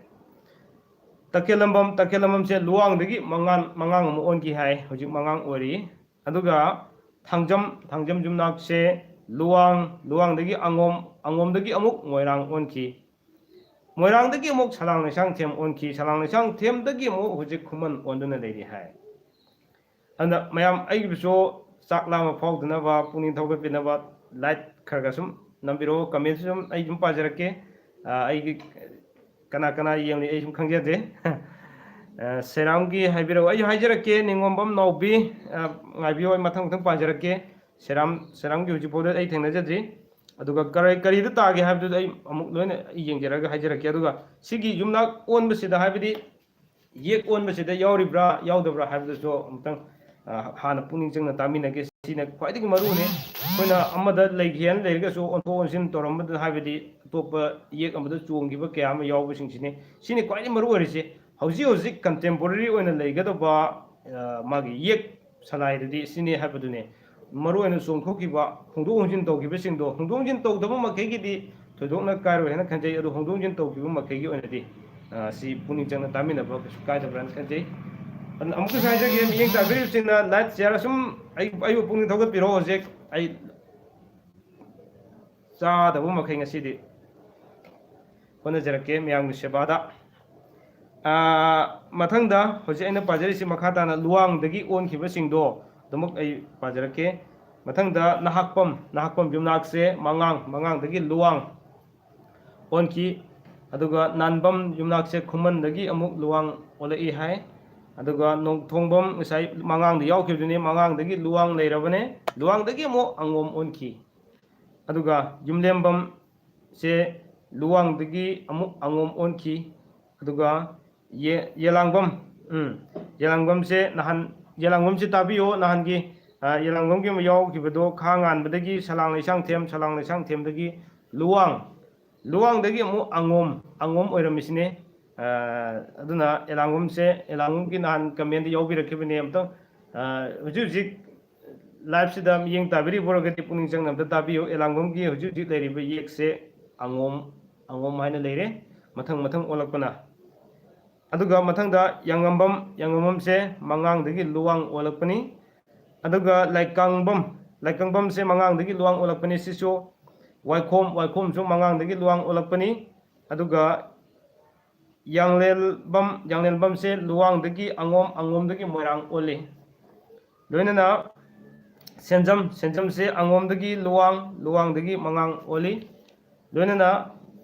ꯇꯈꯦꯜꯂꯝꯕꯝ, ꯇꯈꯦꯜꯂꯝꯕꯝꯁꯦ ꯂꯨꯋꯥꯡꯗꯒꯤ ꯃꯉꯥꯡ, ꯃꯉꯥꯡ ꯑꯃꯨꯛ ꯑꯣꯟꯈꯤ ꯍꯥꯏ, ꯍꯧꯖꯤꯛ ꯃꯉꯥꯡ ꯑꯣꯏꯔꯤ꯫ ꯑꯗꯨꯒ ꯊꯥꯡꯖꯝ, ꯊꯥꯡꯖꯝ ꯌꯨꯝꯅꯥꯛꯁꯦ ꯂꯨꯋꯥꯡ, ꯂꯨꯋꯥꯡꯗꯒꯤ ꯑꯉꯣꯝ, ꯑꯉꯣꯝꯗꯒꯤ ꯑꯃꯨꯛ ꯃꯣꯏꯔꯥꯡ ꯑꯣꯟꯈꯤ꯫ ꯃꯣꯏꯔꯥꯡꯗꯒꯤ ꯑꯃꯨꯛ ꯁꯂꯥꯡ ꯂꯩꯁꯥꯡꯊꯦꯝ ꯑꯣꯟꯈꯤ, ꯁꯂꯥꯡ ꯂꯩꯁꯥꯡꯊꯦꯝꯗꯒꯤ ꯑꯃꯨꯛ ꯍꯧꯖꯤꯛ ꯈꯨꯃꯟ ꯑꯣꯟꯗꯨꯅ ꯂꯩꯔꯤ ꯍꯥꯏ꯫ ꯑꯗꯨꯅ ꯃꯌꯥꯝ ꯑꯩꯒꯤꯁꯨ ꯆꯥꯛ ꯂꯥꯝꯕ ꯐꯥꯎꯗꯅꯕ, ꯄꯨꯛꯅꯤꯡ ꯊꯧꯒꯠꯄꯤꯅꯕ like ꯈꯔ ꯈꯔ ꯁꯨꯝ ꯅꯝꯕꯤꯔꯛꯑꯣ, comment ꯁꯨ ꯁꯨꯝ ꯑꯩ ꯁꯨꯝ ꯄꯥꯖꯔꯛꯀꯦ꯫ ꯑ, ꯑꯩꯒꯤ ꯀꯅꯥ ꯀꯅꯥ ꯌꯦꯡꯂꯤ ꯑꯩ ꯁꯨꯝ ꯈꯪꯖꯗꯦ꯫ ꯑ, ꯁꯦꯔꯥꯝꯒꯤ ꯍꯥꯏꯕꯤꯔꯛꯑꯣ, ꯑꯩꯁꯨ ꯍꯥꯏꯖꯔꯛꯀꯦ, ꯅꯤꯉꯣꯝꯕꯝ ꯅꯥꯎꯕꯤ, ꯑ, ꯉꯥꯏꯕꯤꯌꯣ, ꯑꯩ ꯃꯊꯪ ꯃꯊꯪ ꯄꯥꯖꯔꯛꯀꯦ꯫ ꯁꯦꯔꯥꯝ, ꯁꯦꯔꯥꯝꯒꯤ ꯍꯧꯖꯤꯛ ꯐꯥꯎꯗ ꯑꯩ ꯊꯦꯡꯅꯖꯗ꯭ꯔꯤ꯫ ꯑꯗꯨꯒ ꯀꯔꯤ, ꯀꯔꯤꯗ ꯇꯥꯒꯦ ꯍꯥꯏꯕꯗꯨꯗ ꯑꯩ ꯑꯃꯨꯛ ꯂꯣꯏꯅ ꯑꯩ ꯌꯦꯡꯖꯔꯒ ꯍꯥꯏꯖꯔꯛꯀꯦ꯫ ꯑꯗꯨꯒ ꯁꯤꯒꯤ ꯌꯨꯝꯅꯥꯛ ꯑꯣꯟꯕꯁꯤꯗ, ꯍꯥꯏꯕꯗꯤ ꯌꯦꯛ ꯑꯣꯟꯕꯁꯤꯗ ꯌꯥꯎꯔꯤꯕ꯭ꯔꯥ ꯌꯥꯎꯗꯕ꯭ꯔꯥ ꯍꯥꯏꯕꯗꯨꯁꯨ ꯑꯃꯨꯛꯇꯪ, ꯑ, ꯍꯥꯟꯅ ꯄꯨꯛꯅꯤꯡ ꯆꯪꯅ ꯇꯥꯃꯤꯟꯅꯒꯦ꯫ ꯁꯤꯅ ꯈ꯭ꯋꯥꯏꯗꯒꯤ ꯃꯔꯨꯅꯤ꯫ ꯑꯩꯈꯣꯏꯅ ꯑꯃꯗ ꯂꯩꯒꯦꯅ ꯂꯩꯔꯒꯁꯨ ꯑꯣꯟꯊꯣꯛ ꯑꯣꯟꯁꯤꯟ ꯇꯧꯔꯝꯕꯗ, ꯍꯥꯏꯕꯗꯤ ꯑꯇꯣꯞꯄ ꯌꯦꯛ ꯑꯃꯗ ꯆꯣꯡꯈꯤꯕ ꯀꯌꯥ ꯑꯃ ꯌꯥꯎꯕꯁꯤꯡꯁꯤꯅꯤ꯫ ꯁꯤꯅꯤ ꯈ꯭ꯋꯥꯏꯗꯒꯤ ꯃꯔꯨ ꯑꯣꯏꯔꯤꯁꯦ꯫ ꯍꯧꯖꯤꯛ ꯍꯧꯖꯤꯛ contemporary ꯑꯣꯏꯅ ꯂꯩꯒꯗꯕ, ꯑ, ꯃꯥꯒꯤ ꯌꯦꯛ ꯁꯂꯥꯏꯗꯗꯤ ꯁꯤꯅꯤ ꯍꯥꯏꯕꯗꯨꯅꯤ꯫ ꯃꯔꯨꯑꯣꯏꯅ ꯆꯣꯡꯊꯣꯛꯈꯤꯕ, ꯍꯣꯡꯗꯣꯛ ꯍꯣꯡꯖꯤꯟ ꯇꯧꯈꯤꯕꯁꯤꯡꯗꯣ, ꯍꯣꯡꯗꯣꯛ ꯍꯣꯡꯖꯤꯟ ꯇꯧꯗꯕ ꯃꯈꯩꯒꯤꯗꯤ ꯊꯣꯏꯗꯣꯛꯅ ꯀꯥꯏꯔꯣꯏ ꯍꯥꯏꯅ ꯈꯟꯖꯩ꯫ ꯑꯗꯨ ꯍꯣꯡꯗꯣꯛ ꯍꯣꯡꯖꯤꯟ ꯇꯧꯈꯤꯕ ꯃꯈꯩꯒꯤ ꯑꯣꯏꯅꯗꯤ, ꯑ, ꯁꯤ ꯄꯨꯛꯅꯤꯡ ꯆꯪꯅ ꯇꯥꯃꯤꯟꯅꯕ ꯀꯩꯁꯨ ꯀꯥꯏꯗꯕ꯭ꯔꯥꯅ ꯈꯟꯖꯩ꯫ ꯑꯗꯨꯅ ꯑꯃꯨꯛꯀꯁꯨ ꯍꯥꯏꯖꯒꯦ, ꯃꯤꯠꯌꯦꯡ ꯇꯥꯕꯤꯔꯤꯕꯁꯤꯡꯅ like share ꯁꯨꯝ ꯑꯩ, ꯑꯩꯕꯨ ꯄꯨꯛꯅꯤꯡ ꯊꯧꯒꯠꯄꯤꯔꯣ꯫ ꯍꯧꯖꯤꯛ ꯑꯩ ꯆꯥꯗꯕ ꯃꯈꯩ ꯉꯁꯤꯗꯤ ꯍꯣꯠꯅꯖꯔꯛꯀꯦ ꯃꯌꯥꯝꯒꯤ ꯁꯦꯕꯥꯗ꯫ ꯑꯥ, ꯃꯊꯪꯗ ꯍꯧꯖꯤꯛ ꯑꯩꯅ ꯄꯥꯖꯔꯤꯁꯤ ꯃꯈꯥ ꯇꯥꯅ ꯂꯨꯋꯥꯡꯗꯒꯤ ꯑꯣꯟꯈꯤꯕꯁꯤꯡꯗꯣ ꯑꯗꯨꯃꯛ ꯑꯩ ꯄꯥꯖꯔꯛꯀꯦ꯫ ꯃꯊꯪꯗ ꯅꯍꯥꯛꯄꯝ, ꯅꯍꯥꯛꯄꯝ ꯌꯨꯝꯅꯥꯛꯁꯦ ꯃꯉꯥꯡ, ꯃꯉꯥꯡꯗꯒꯤ ꯂꯨꯋꯥꯡ ꯑꯣꯟꯈꯤ꯫ ꯑꯗꯨꯒ ꯅꯥꯟꯕꯝ ꯌꯨꯝꯅꯥꯛꯁꯦ ꯈꯨꯃꯟꯗꯒꯤ ꯑꯃꯨꯛ ꯂꯨꯋꯥꯡ ꯑꯣꯜꯂꯛꯏ ꯍꯥꯏ꯫ ꯑꯗꯨꯒ ꯅꯣꯡꯊꯣꯡꯕꯝ ꯉꯁꯥꯏ ꯃꯉꯥꯡꯗ ꯌꯥꯎꯈꯤꯕꯗꯨꯅꯤ, ꯃꯉꯥꯡꯗꯒꯤ ꯂꯨꯋꯥꯡ ꯂꯩꯔꯕꯅꯦ, ꯂꯨꯋꯥꯡꯗꯒꯤ ꯑꯃꯨꯛ ꯑꯉꯣꯝ ꯑꯣꯟꯈꯤ꯫ ꯑꯗꯨꯒ ꯌꯨꯝꯂꯦꯝꯕꯝꯁꯦ ꯂꯨꯋꯥꯡꯗꯒꯤ ꯑꯃꯨꯛ ꯑꯉꯣꯝ ꯑꯣꯟꯈꯤ꯫ ꯑꯗꯨꯒ ꯌꯦ-, ꯌꯦꯂꯥꯡꯕꯝ, ꯎꯝ, ꯌꯦꯂꯥꯡꯕꯝꯁꯦ ꯅꯍꯥꯟ, ꯌꯦꯂꯥꯡꯕꯝꯁꯦ ꯇꯥꯕꯤꯌꯣ, ꯅꯍꯥꯟꯒꯤ, ꯑ, ꯌꯦꯂꯥꯡꯕꯝꯒꯤ ꯑꯃ ꯌꯥꯎꯈꯤꯕꯗꯣ, ꯈꯥ ꯉꯥꯟꯕꯗꯒꯤ ꯁꯂꯥꯡ ꯂꯩꯁꯥꯡꯊꯦꯝ, ꯁꯂꯥꯡ ꯂꯩꯁꯥꯡꯊꯦꯝꯗꯒꯤ ꯂꯨꯋꯥꯡ, ꯂꯨꯋꯥꯡꯗꯒꯤ ꯑꯃꯨꯛ ꯑꯉꯣꯝ, ꯑꯉꯣꯝ ꯑꯣꯏꯔꯝꯃꯤꯁꯤꯅꯦ꯫ ꯑ, ꯑꯗꯨꯅ ꯌꯦꯂꯥꯡꯕꯝꯁꯦ, ꯌꯦꯂꯥꯡꯕꯝꯒꯤ ꯅꯍꯥꯟ comment ꯌꯥꯎꯕꯤꯔꯛꯈꯤꯕꯅꯦ, ꯑꯝꯇꯪ, ꯑ, ꯍꯧꯖꯤꯛ ꯍꯧꯖꯤꯛ ꯂꯥꯏꯞꯁꯤꯗ ꯃꯤꯠꯌꯦꯡ ꯇꯥꯕꯤꯔꯤꯕ ꯑꯣꯏꯔꯒꯗꯤ ꯄꯨꯛꯅꯤꯡ ꯆꯪꯅ ꯑꯝꯇ ꯇꯥꯕꯤꯌꯨ꯫ ꯑꯦꯂꯥꯡꯕꯝꯒꯤ ꯍꯧꯖꯤꯛ ꯍꯧꯖꯤꯛ ꯂꯩꯔꯤꯕ ꯌꯦꯛꯁꯦ ꯑꯉꯣꯝ, ꯑꯉꯣꯝ ꯍꯥꯏꯅ ꯂꯩꯔꯦ, ꯃꯊꯪ ꯃꯊꯪ ꯑꯣꯜꯂꯛꯄꯅ꯫ ꯑꯗꯨꯒ ꯃꯊꯪꯗ ꯌꯥꯉꯝꯕꯝ, ꯌꯥꯉꯝꯕꯝꯁꯦ ꯃꯉꯥꯡꯗꯒꯤ ꯂꯨꯋꯥꯡ ꯑꯣꯜꯂꯛꯄꯅꯤ꯫ ꯑꯗꯨꯒ ꯂꯥꯏꯀꯪꯕꯝ, ꯂꯥꯏꯀꯪꯕꯝꯁꯦ ꯃꯉꯥꯡꯗꯒꯤ ꯂꯨꯋꯥꯡ ꯑꯣꯜꯂꯛꯄꯅꯤ꯫ ꯁꯤꯁꯨ ꯋꯥꯏꯈꯣꯝ, ꯋꯥꯏꯈꯣꯝꯁꯨ ꯃꯉꯥꯡꯗꯒꯤ ꯂꯨꯋꯥꯡ ꯑꯣꯜꯂꯛꯄꯅꯤ꯫ ꯑꯗꯨꯒ ꯌꯥꯡꯂꯦꯜꯕꯝ, ꯌꯥꯡꯂꯦꯜꯕꯝꯁꯦ ꯂꯨꯋꯥꯡꯗꯒꯤ ꯑꯉꯣꯝ, ꯑꯉꯣꯝꯗꯒꯤ ꯃꯣꯏꯔꯥꯡ ꯑꯣꯜꯂꯤ꯫ ꯂꯣꯏꯅꯅ ꯁꯦꯟꯖꯝ, ꯁꯦꯟꯖꯝꯁꯦ ꯑꯉꯣꯝꯗꯒꯤ ꯂꯨꯋꯥꯡ, ꯂꯨꯋꯥꯡꯗꯒꯤ ꯃꯉꯥꯡ ꯑꯣꯜꯂꯤ꯫ ꯂꯣꯏꯅꯅ,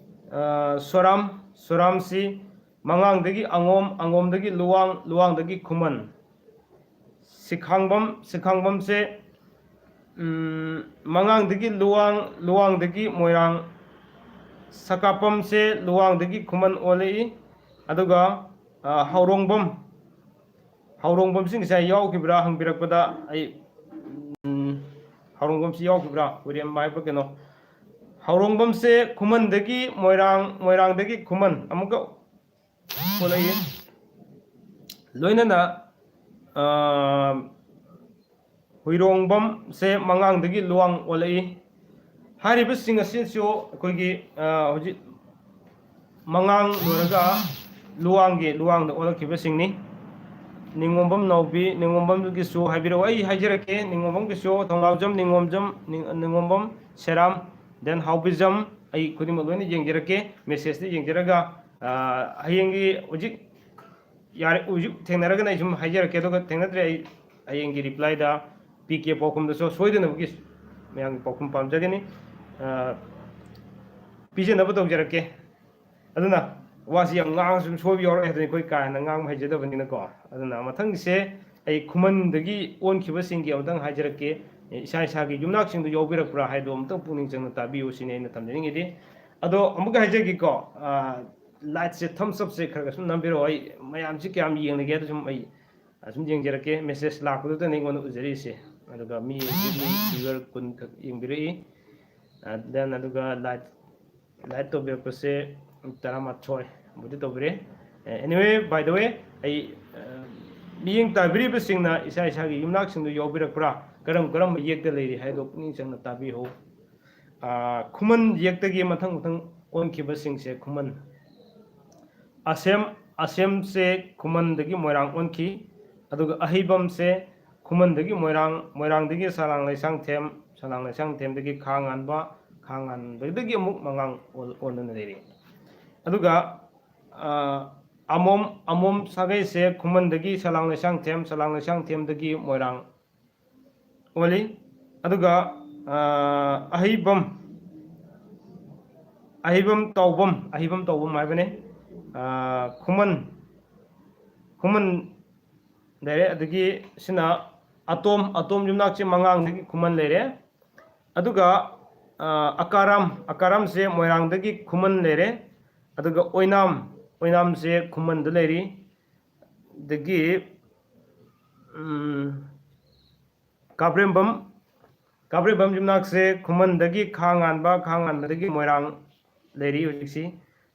ꯑ, ꯁꯣꯔꯥꯝ, ꯁꯣꯔꯥꯝꯁꯤ ꯃꯉꯥꯡꯗꯒꯤ ꯑꯉꯣꯝ, ꯑꯉꯣꯝꯗꯒꯤ ꯂꯨꯋꯥꯡ, ꯂꯨꯋꯥꯡꯗꯒꯤ ꯈꯨꯃꯟ꯫ ꯁꯤꯈꯥꯡꯕꯝ, ꯁꯤꯈꯥꯡꯕꯝꯁꯦ, ꯎꯝ, ꯃꯉꯥꯡꯗꯒꯤ ꯂꯨꯋꯥꯡ, ꯂꯨꯋꯥꯡꯗꯒꯤ ꯃꯣꯏꯔꯥꯡ, ꯁꯀꯥꯞꯄꯝꯁꯦ ꯂꯨꯋꯥꯡꯗꯒꯤ ꯈꯨꯃꯟ ꯑꯣꯜꯂꯛꯏ꯫ ꯑꯗꯨꯒ, ꯑ, ꯍꯧꯔꯣꯡꯕꯝ, ꯍꯧꯔꯣꯡꯕꯝꯁꯤ ꯉꯁꯥꯏ ꯌꯥꯎꯈꯤꯕ꯭ꯔꯥ ꯍꯪꯕꯤꯔꯛꯄꯗ ꯑꯩ, ꯎꯝ, ꯍꯧꯔꯣꯡꯕꯝꯁꯤ ꯌꯥꯎꯈꯤꯕ꯭ꯔꯥ? ꯎꯔꯦꯝ ꯍꯥꯏꯕ꯭ꯔꯥ ꯀꯩꯅꯣ? ꯍꯧꯔꯣꯡꯕꯝꯁꯦ ꯈꯨꯃꯟꯗꯒꯤ ꯃꯣꯏꯔꯥꯡ, ꯃꯣꯏꯔꯥꯡꯗꯒꯤ ꯈꯨꯃꯟ ꯑꯃꯨꯛꯀ ꯑꯣꯜꯂꯛꯏ꯫ ꯂꯣꯏꯅꯅ, ꯑ, ꯍꯨꯏꯔꯣꯡꯕꯝꯁꯦ ꯃꯉꯥꯡꯗꯒꯤ ꯂꯨꯋꯥꯡ ꯑꯣꯜꯂꯛꯏ꯫ ꯍꯥꯏꯔꯤꯕꯁꯤꯡ ꯑꯁꯤꯁꯨ ꯑꯩꯈꯣꯏꯒꯤ, ꯑ, ꯍꯧꯖꯤꯛ ꯃꯉꯥꯡ ꯂꯣꯏꯔꯒ ꯂꯨꯋꯥꯡꯒꯤ, ꯂꯨꯋꯥꯡꯗ ꯑꯣꯜꯂꯛꯈꯤꯕꯁꯤꯡꯅꯤ꯫ ꯅꯤꯉꯣꯝꯕꯝ ꯅꯥꯎꯕꯤ, ꯅꯤꯉꯣꯝꯕꯝꯒꯤꯁꯨ ꯍꯥꯏꯕꯤꯔꯛꯑꯣ, ꯑꯩ ꯍꯥꯏꯖꯔꯛꯀꯦ꯫ ꯅꯤꯉꯣꯝꯕꯝꯒꯤꯁꯨ ꯊꯣꯡꯂꯥꯎꯖꯝ, ꯅꯤꯉꯣꯝꯖꯝ, ꯅꯤꯡ-, ꯅꯤꯉꯣꯝꯕꯝ, ꯁꯦꯔꯥꯝ, then ꯍꯥꯎꯕꯤꯖꯝ, ꯑꯩ ꯈꯨꯗꯤꯡꯃꯛ ꯂꯣꯏꯅ ꯌꯦꯡꯖꯔꯛꯀꯦ꯫ ꯃꯦꯁꯦꯖꯇ ꯌꯦꯡꯖꯔꯒ, ꯑ, ꯍꯌꯦꯡꯒꯤ ꯍꯧꯖꯤꯛ ꯌꯥꯔꯦ, ꯍꯧꯖꯤꯛ ꯊꯦꯡꯅꯔꯒꯅ ꯑꯩ ꯁꯨꯝ ꯍꯥꯏꯖꯔꯛꯀꯦ, ꯑꯗꯨꯒ ꯊꯦꯡꯅꯗ꯭ꯔꯦ ꯑꯩ ꯍꯌꯦꯡꯒꯤ ꯔꯤꯄ꯭ꯂꯥꯏꯗ ꯄꯤ ꯀꯦ ꯄꯥꯎꯈꯨꯝꯗꯁꯨ ꯁꯣꯏꯗꯅꯕꯒꯤ ꯃꯌꯥꯝꯒꯤ ꯄꯥꯎꯈꯨꯝ ꯄꯥꯝꯖꯒꯅꯤ꯫ ꯑ, ꯄꯤꯖꯅꯕ ꯇꯧꯖꯔꯛꯀꯦ꯫ ꯑꯗꯨꯅ ꯋꯥꯁꯤ ꯌꯥꯝ ꯉꯥꯡꯉꯁꯨ ꯁꯨꯝ ꯁꯣꯏꯕ ꯌꯥꯎꯔꯛꯑꯦ ꯍꯥꯏꯗꯅ ꯑꯩꯈꯣꯏ ꯀꯥ ꯍꯦꯟꯅ ꯉꯥꯡꯕ ꯍꯩꯖꯗꯕꯅꯤꯅꯀꯣ꯫ ꯑꯗꯨꯅ ꯃꯊꯪꯒꯤꯁꯦ ꯑꯩ ꯈꯨꯃꯟꯗꯒꯤ ꯑꯣꯟꯈꯤꯕꯁꯤꯡꯒꯤ ꯑꯃꯨꯛꯇꯪ ꯍꯥꯏꯖꯔꯛꯀꯦ꯫ ꯏꯁꯥ ꯏꯁꯥꯒꯤ ꯌꯨꯝꯅꯥꯛꯁꯤꯡꯗꯨ ꯌꯥꯎꯕꯤꯔꯛꯄ꯭ꯔꯥ ꯍꯥꯏꯗꯣ ꯑꯃꯨꯛꯇꯪ ꯄꯨꯛꯅꯤꯡ ꯆꯪꯅ ꯇꯥꯕꯤꯌꯨ ꯁꯤꯅꯤ ꯑꯩꯅ ꯊꯝꯖꯅꯤꯡꯉꯤꯗꯤ꯫ ꯑꯗꯣ ꯑꯃꯨꯛꯀ ꯍꯥꯏꯖꯒꯦꯀꯣ, ꯑ, ꯂꯥꯏꯠꯁꯦ, ꯊꯝꯁ ꯑꯞꯁꯦ ꯈꯔ ꯈꯔ ꯁꯨꯝ ꯅꯝꯕꯤꯔꯛꯑꯣ꯫ ꯑꯩ ꯃꯌꯥꯝꯁꯤ ꯀꯌꯥꯝ ꯌꯦꯡꯂꯒꯦ ꯍꯥꯏꯗꯣ ꯁꯨꯝ ꯑꯩ, ꯑ, ꯁꯨꯝ ꯌꯦꯡꯖꯔꯛꯀꯦ꯫ ꯃꯦꯁꯦꯖ ꯂꯥꯛꯄꯗꯨꯗꯅꯤ ꯑꯩꯉꯣꯟꯗ ꯎꯖꯔꯤꯁꯦ꯫ ꯑꯗꯨꯒ ꯃꯤ ꯍꯧꯖꯤꯛ ꯃꯤ ꯚ꯭ꯌꯨꯋꯔ ꯀꯨꯟ ꯈꯛ ꯌꯦꯡꯕꯤꯔꯛꯏ꯫ ꯑ, then ꯑꯗꯨꯒ ꯂꯥꯏꯠ, ꯂꯥꯏꯠ ꯇꯧꯕꯤꯔꯛꯄꯁꯦ ꯇꯔꯥꯃꯥꯊꯣꯏꯕꯨꯗꯤ ꯇꯧꯕꯤꯔꯦ꯫ Uh, anyway, by the way, ꯑꯩ, ꯑ, ꯃꯤꯠꯌꯦꯡ ꯇꯥꯕꯤꯔꯤꯕꯁꯤꯡꯅ ꯏꯁꯥ ꯏꯁꯥꯒꯤ ꯌꯨꯝꯅꯥꯛꯁꯤꯡꯗꯨ ꯌꯥꯎꯕꯤꯔꯛꯄ꯭ꯔꯥ? ꯀꯔꯝ ꯀꯔꯝꯕ ꯌꯦꯛꯇ ꯂꯩꯔꯤ ꯍꯥꯏꯗꯣ ꯄꯨꯛꯅꯤꯡ ꯆꯪꯅ ꯇꯥꯕꯤꯍꯧ꯫ ꯈꯨꯃꯟ ꯌꯦꯛꯇꯒꯤ ꯃꯊꯪ ꯃꯊꯪ ꯑꯣꯟꯈꯤꯕꯁꯤꯡꯁꯦ ꯈꯨꯃꯟ꯫ ꯑꯁꯦꯝ ꯑꯁꯦꯝꯁꯦ ꯈꯨꯃꯟꯗꯒꯤ ꯃꯣꯏꯔꯥꯡ ꯑꯣꯟꯈꯤ꯫ ꯑꯗꯨꯒ ꯑꯍꯩꯕꯝꯁꯦ ꯈꯨꯃꯟꯗꯒꯤ ꯃꯣꯏꯔꯥꯡ, ꯃꯣꯏꯔꯥꯡꯗꯒꯤ ꯁꯂꯥꯡ ꯂꯩꯁꯥꯡꯊꯦꯝ, ꯁꯂꯥꯡ ꯂꯩꯁꯥꯡꯊꯦꯝꯗꯒꯤ ꯈꯥ ꯉꯥꯟꯕ, ꯈꯥ ꯉꯥꯟꯕꯗꯒꯤ ꯑꯃꯨꯛ ꯃꯉꯥꯡ ꯑꯣꯟꯗꯨꯅ ꯂꯩꯔꯤ꯫ ꯑꯗꯨꯒ ꯑꯃꯣꯝ, ꯑꯃꯣꯝ ꯁꯥꯒꯩꯁꯦ ꯈꯨꯃꯟꯗꯒꯤ ꯁꯂꯥꯡ ꯂꯩꯁꯥꯡꯊꯦꯝ, ꯁꯂꯥꯡ ꯂꯩꯁꯥꯡꯊꯦꯝꯗꯒꯤ ꯃꯣꯏꯔꯥꯡ ꯑꯣꯜꯂꯤ꯫ ꯑꯗꯨꯒ ꯑꯍꯩꯕꯝ, ꯑꯍꯩꯕꯝ ꯇꯧꯕꯝ, ꯑꯍꯩꯕꯝ ꯇꯧꯕꯝ ꯍꯥꯏꯕꯅꯤ꯫ ꯈꯨꯃꯟ, ꯈꯨꯃꯟ ꯂꯩꯔꯦ꯫ ꯑꯗꯒꯤ ꯁꯤꯅ ꯑꯇꯣꯝ, ꯑꯇꯣꯝ ꯌꯨꯝꯅꯥꯛꯁꯦ ꯃꯉꯥꯡꯗꯒꯤ ꯈꯨꯃꯟ ꯂꯩꯔꯦ꯫ ꯑꯗꯨꯒ ꯑꯀꯥꯔꯥꯝ, ꯑꯀꯥꯔꯥꯝꯁꯦ ꯃꯣꯏꯔꯥꯡꯗꯒꯤ ꯈꯨꯃꯟ ꯂꯩꯔꯦ꯫ ꯑꯗꯨꯒ ꯑꯣꯏꯅꯥꯝ, ꯑꯣꯏꯅꯥꯝꯁꯦ ꯈꯨꯃꯟꯗ ꯂꯩꯔꯤ꯫ ꯑꯗꯒꯤ ꯀꯥꯕ꯭ꯔꯦꯝꯕꯝ, ꯀꯥꯕ꯭ꯔꯦꯝꯕꯝ ꯌꯨꯝꯅꯥꯛꯁꯦ ꯈꯨꯃꯟꯗꯒꯤ ꯈꯥ ꯉꯥꯟꯕ, ꯈꯥ ꯉꯥꯟꯕꯗꯒꯤ ꯃꯣꯏꯔꯥꯡ ꯂꯩꯔꯤ ꯍꯧꯖꯤꯛꯁꯤ꯫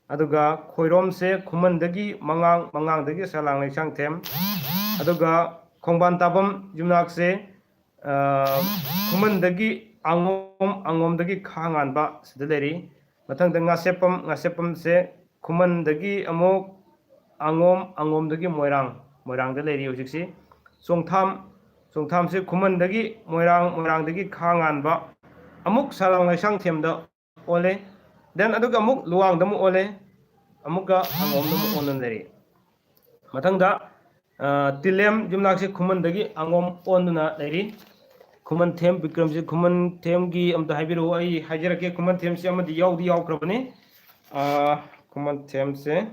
ꯑꯗꯨꯒ ꯈꯣꯏꯔꯣꯝꯁꯦ ꯈꯨꯃꯟꯗꯒꯤ ꯃꯉꯥꯡ, ꯃꯉꯥꯡꯗꯒꯤ ꯁꯂꯥꯡ ꯂꯩꯁꯥꯡꯊꯦꯝ꯫ ꯑꯗꯨꯒ ꯈꯣꯡꯕꯥꯟ ꯇꯥꯕꯝ ꯌꯨꯝꯅꯥꯛꯁꯦ ꯈꯨꯃꯟꯗꯒꯤ ꯑꯉꯣꯝ, ꯑꯉꯣꯝꯗꯒꯤ ꯈꯥ ꯉꯥꯟꯕ ꯁꯤꯗ ꯂꯩꯔꯤ꯫ ꯃꯊꯪꯗ ꯉꯥꯁꯦꯞꯄꯝ, ꯉꯥꯁꯦꯞꯄꯝꯁꯦ ꯈꯨꯃꯟꯗꯒꯤ ꯑꯃꯨꯛ ꯑꯉꯣꯝ, ꯑꯉꯣꯝꯗꯒꯤ ꯃꯣꯏꯔꯥꯡ, ꯃꯣꯏꯔꯥꯡꯗ ꯂꯩꯔꯤ ꯍꯧꯖꯤꯛꯁꯤ꯫ ꯆꯣꯡꯊꯥꯝ, ꯆꯣꯡꯊꯥꯝꯁꯦ ꯈꯨꯃꯟꯗꯒꯤ ꯃꯣꯏꯔꯥꯡ, ꯃꯣꯏꯔꯥꯡꯗꯒꯤ ꯈꯥ ꯉꯥꯟꯕ, ꯑꯃꯨꯛ ꯁꯂꯥꯡ ꯂꯩꯁꯥꯡꯊꯦꯝꯗ ꯑꯣꯜꯂꯦ꯫ Then ꯑꯗꯨꯒ ꯑꯃꯨꯛ ꯂꯨꯋꯥꯡꯗ ꯑꯃꯨꯛ ꯑꯣꯜꯂꯦ, ꯑꯃꯨꯛꯀ ꯑꯉꯣꯝꯗ ꯑꯃꯨꯛ ꯑꯣꯟꯗꯨꯅ ꯂꯩꯔꯤ꯫ ꯃꯊꯪꯗ ꯇꯤꯂꯦꯝ ꯌꯨꯝꯅꯥꯛꯁꯦ ꯈꯨꯃꯟꯗꯒꯤ ꯑꯉꯣꯝ ꯑꯣꯟꯗꯨꯅ ꯂꯩꯔꯤ꯫ ꯈꯨꯃꯟꯊꯦꯝ ꯕꯤꯀ꯭ꯔꯝꯁꯦ, ꯈꯨꯃꯟꯊꯦꯝꯒꯤ ꯑꯝꯇ ꯍꯥꯏꯕꯤꯔꯛꯎ, ꯑꯩ ꯍꯥꯏꯖꯔꯛꯀꯦ꯫ ꯈꯨꯃꯟꯊꯦꯝꯁꯦ ꯑꯃꯗꯤ ꯌꯥꯎꯗꯤ ꯌꯥꯎꯈ꯭ꯔꯕꯅꯤ꯫ ꯈꯨꯃꯟꯊꯦꯝꯁꯦ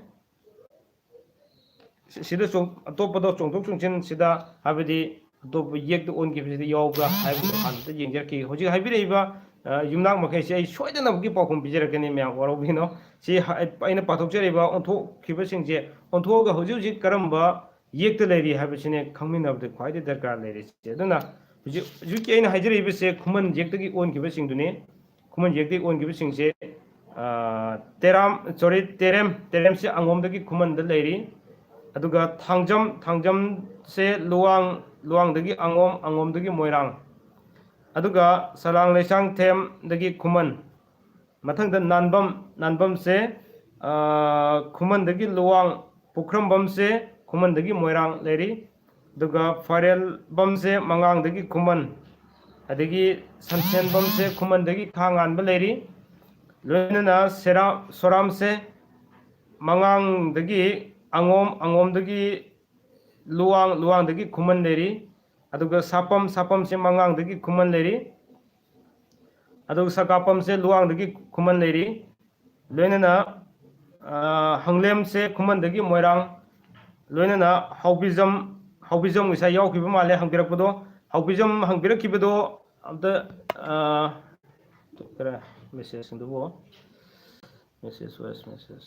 ꯁꯤꯗ ꯑꯇꯣꯞꯄꯗ ꯆꯣꯡꯊꯣꯛ ꯆꯣꯡꯁꯤꯟ ꯁꯤꯗ, ꯍꯥꯏꯕꯗꯤ ꯑꯇꯣꯞꯄ ꯌꯦꯛꯇ ꯑꯣꯟꯈꯤꯕꯁꯤꯗ ꯌꯥꯎꯕ꯭ꯔꯥ ꯍꯥꯏꯕꯗꯨ ꯍꯥꯟꯅ ꯌꯦꯡꯖꯔꯛꯈꯤ꯫ ꯍꯧꯖꯤꯛ ꯍꯥꯏꯕꯤꯔꯛꯏꯕ ꯌꯨꯝꯅꯥꯛ ꯃꯈꯩꯁꯦ ꯑꯩ ꯁꯣꯏꯗꯅꯃꯛꯀꯤ ꯄꯥꯎꯈꯨꯝ ꯄꯤꯖꯔꯛꯀꯅꯤ, ꯃꯌꯥꯝ ꯋꯥꯔꯧꯕꯤꯅꯣ꯫ ꯁꯤ ꯑꯩꯅ ꯄꯥꯊꯣꯛꯆꯔꯤꯕ ꯑꯣꯟꯊꯣꯛꯈꯤꯕꯁꯤꯡꯁꯦ ꯑꯣꯟꯊꯣꯛꯑꯒ ꯍꯧꯖꯤꯛ ꯍꯧꯖꯤꯛ ꯀꯔꯝꯕ ꯌꯦꯛꯇ ꯂꯩꯔꯤ ꯍꯥꯏꯕꯁꯤꯅꯦ ꯈꯪꯃꯤꯟꯅꯕꯗ ꯈ꯭ꯋꯥꯏꯗꯒꯤ ꯗꯔꯀꯥꯔ ꯂꯩꯔꯤꯁꯦ꯫ ꯑꯗꯨꯅ ꯍꯧꯖꯤꯛ ꯍꯧꯖꯤꯛꯀꯤ ꯑꯩꯅ ꯍꯥꯏꯖꯔꯤꯕꯁꯦ ꯈꯨꯃꯟ ꯌꯦꯛꯇꯒꯤ ꯑꯣꯟꯈꯤꯕꯁꯤꯡꯗꯨꯅꯤ꯫ ꯈꯨꯃꯟ ꯌꯦꯛꯇꯒꯤ ꯑꯣꯟꯈꯤꯕꯁꯤꯡꯁꯦ ꯇꯦꯔꯥꯝ, sorry, ꯇꯦꯔꯦꯝ, ꯇꯦꯔꯦꯝꯁꯦ ꯑꯉꯣꯝꯗꯒꯤ ꯈꯨꯃꯟꯗ ꯂꯩꯔꯤ꯫ ꯑꯗꯨꯒ ꯊꯥꯡꯖꯝ, ꯊꯥꯡꯖꯝꯁꯦ ꯂꯨꯋꯥꯡ, ꯂꯨꯋꯥꯡꯗꯒꯤ ꯑꯉꯣꯝ, ꯑꯉꯣꯝꯗꯒꯤ ꯃꯣꯏꯔꯥꯡ, ꯑꯗꯨꯒ ꯁꯂꯥꯡ ꯂꯩꯁꯥꯡꯊꯦꯝꯗꯒꯤ ꯈꯨꯃꯟ, ꯃꯊꯪꯗ ꯅꯥꯟꯕꯝ, ꯅꯥꯟꯕꯝꯁꯦ, ꯑ, ꯈꯨꯃꯟꯗꯒꯤ ꯂꯨꯋꯥꯡ, ꯄꯨꯈ꯭ꯔꯝꯕꯝꯁꯦ ꯈꯨꯃꯟꯗꯒꯤ ꯃꯣꯏꯔꯥꯡ ꯂꯩꯔꯤ, ꯑꯗꯨꯒ ꯐꯔꯦꯜꯕꯝꯁꯦ ꯃꯉꯥꯡꯗꯒꯤ ꯈꯨꯃꯟ, ꯑꯗꯒꯤ ꯁꯟꯁꯦꯟꯕꯝꯁꯦ ꯈꯨꯃꯟꯗꯒꯤ ꯈꯥ ꯉꯥꯟꯕ ꯂꯩꯔꯤ, ꯂꯣꯏꯅꯅ ꯁꯦꯔꯥ-, ꯁꯣꯔꯥꯝꯁꯦ ꯃꯉꯥꯡꯗꯒꯤ ꯑꯉꯣꯝ, ꯑꯉꯣꯝꯗꯒꯤ ꯂꯨꯋꯥꯡ, ꯂꯨꯋꯥꯡꯗꯒꯤ ꯈꯨꯃꯟ ꯂꯩꯔꯤ, ꯑꯗꯨꯒ ꯁꯥꯄꯝ, ꯁꯥꯄꯝꯁꯦ ꯃꯉꯥꯡꯗꯒꯤ ꯈꯨꯃꯟ ꯂꯩꯔꯤ, ꯑꯗꯨꯒ ꯁꯀꯥꯄꯝꯁꯦ ꯂꯨꯋꯥꯡꯗꯒꯤ ꯈꯨꯃꯟ ꯂꯩꯔꯤ, ꯂꯣꯏꯅꯅ, ꯑ, ꯍꯪꯂꯦꯝꯁꯦ ꯈꯨꯃꯟꯗꯒꯤ ꯃꯣꯏꯔꯥꯡ, ꯂꯣꯏꯅꯅ ꯍꯥꯎꯕꯤꯖꯝ, ꯍꯥꯎꯕꯤꯖꯝ ꯉꯁꯥꯏ ꯌꯥꯎꯈꯤꯕ ꯃꯥꯜꯂꯦ ꯍꯪꯕꯤꯔꯛꯄꯗꯣ, ꯍꯥꯎꯕꯤꯖꯝ ꯍꯪꯕꯤꯔꯛꯈꯤꯕꯗꯣ ꯑꯝꯇ, ꯑ, ꯈꯔ messageꯁꯤꯡꯗꯨꯕꯨ, message, voice message,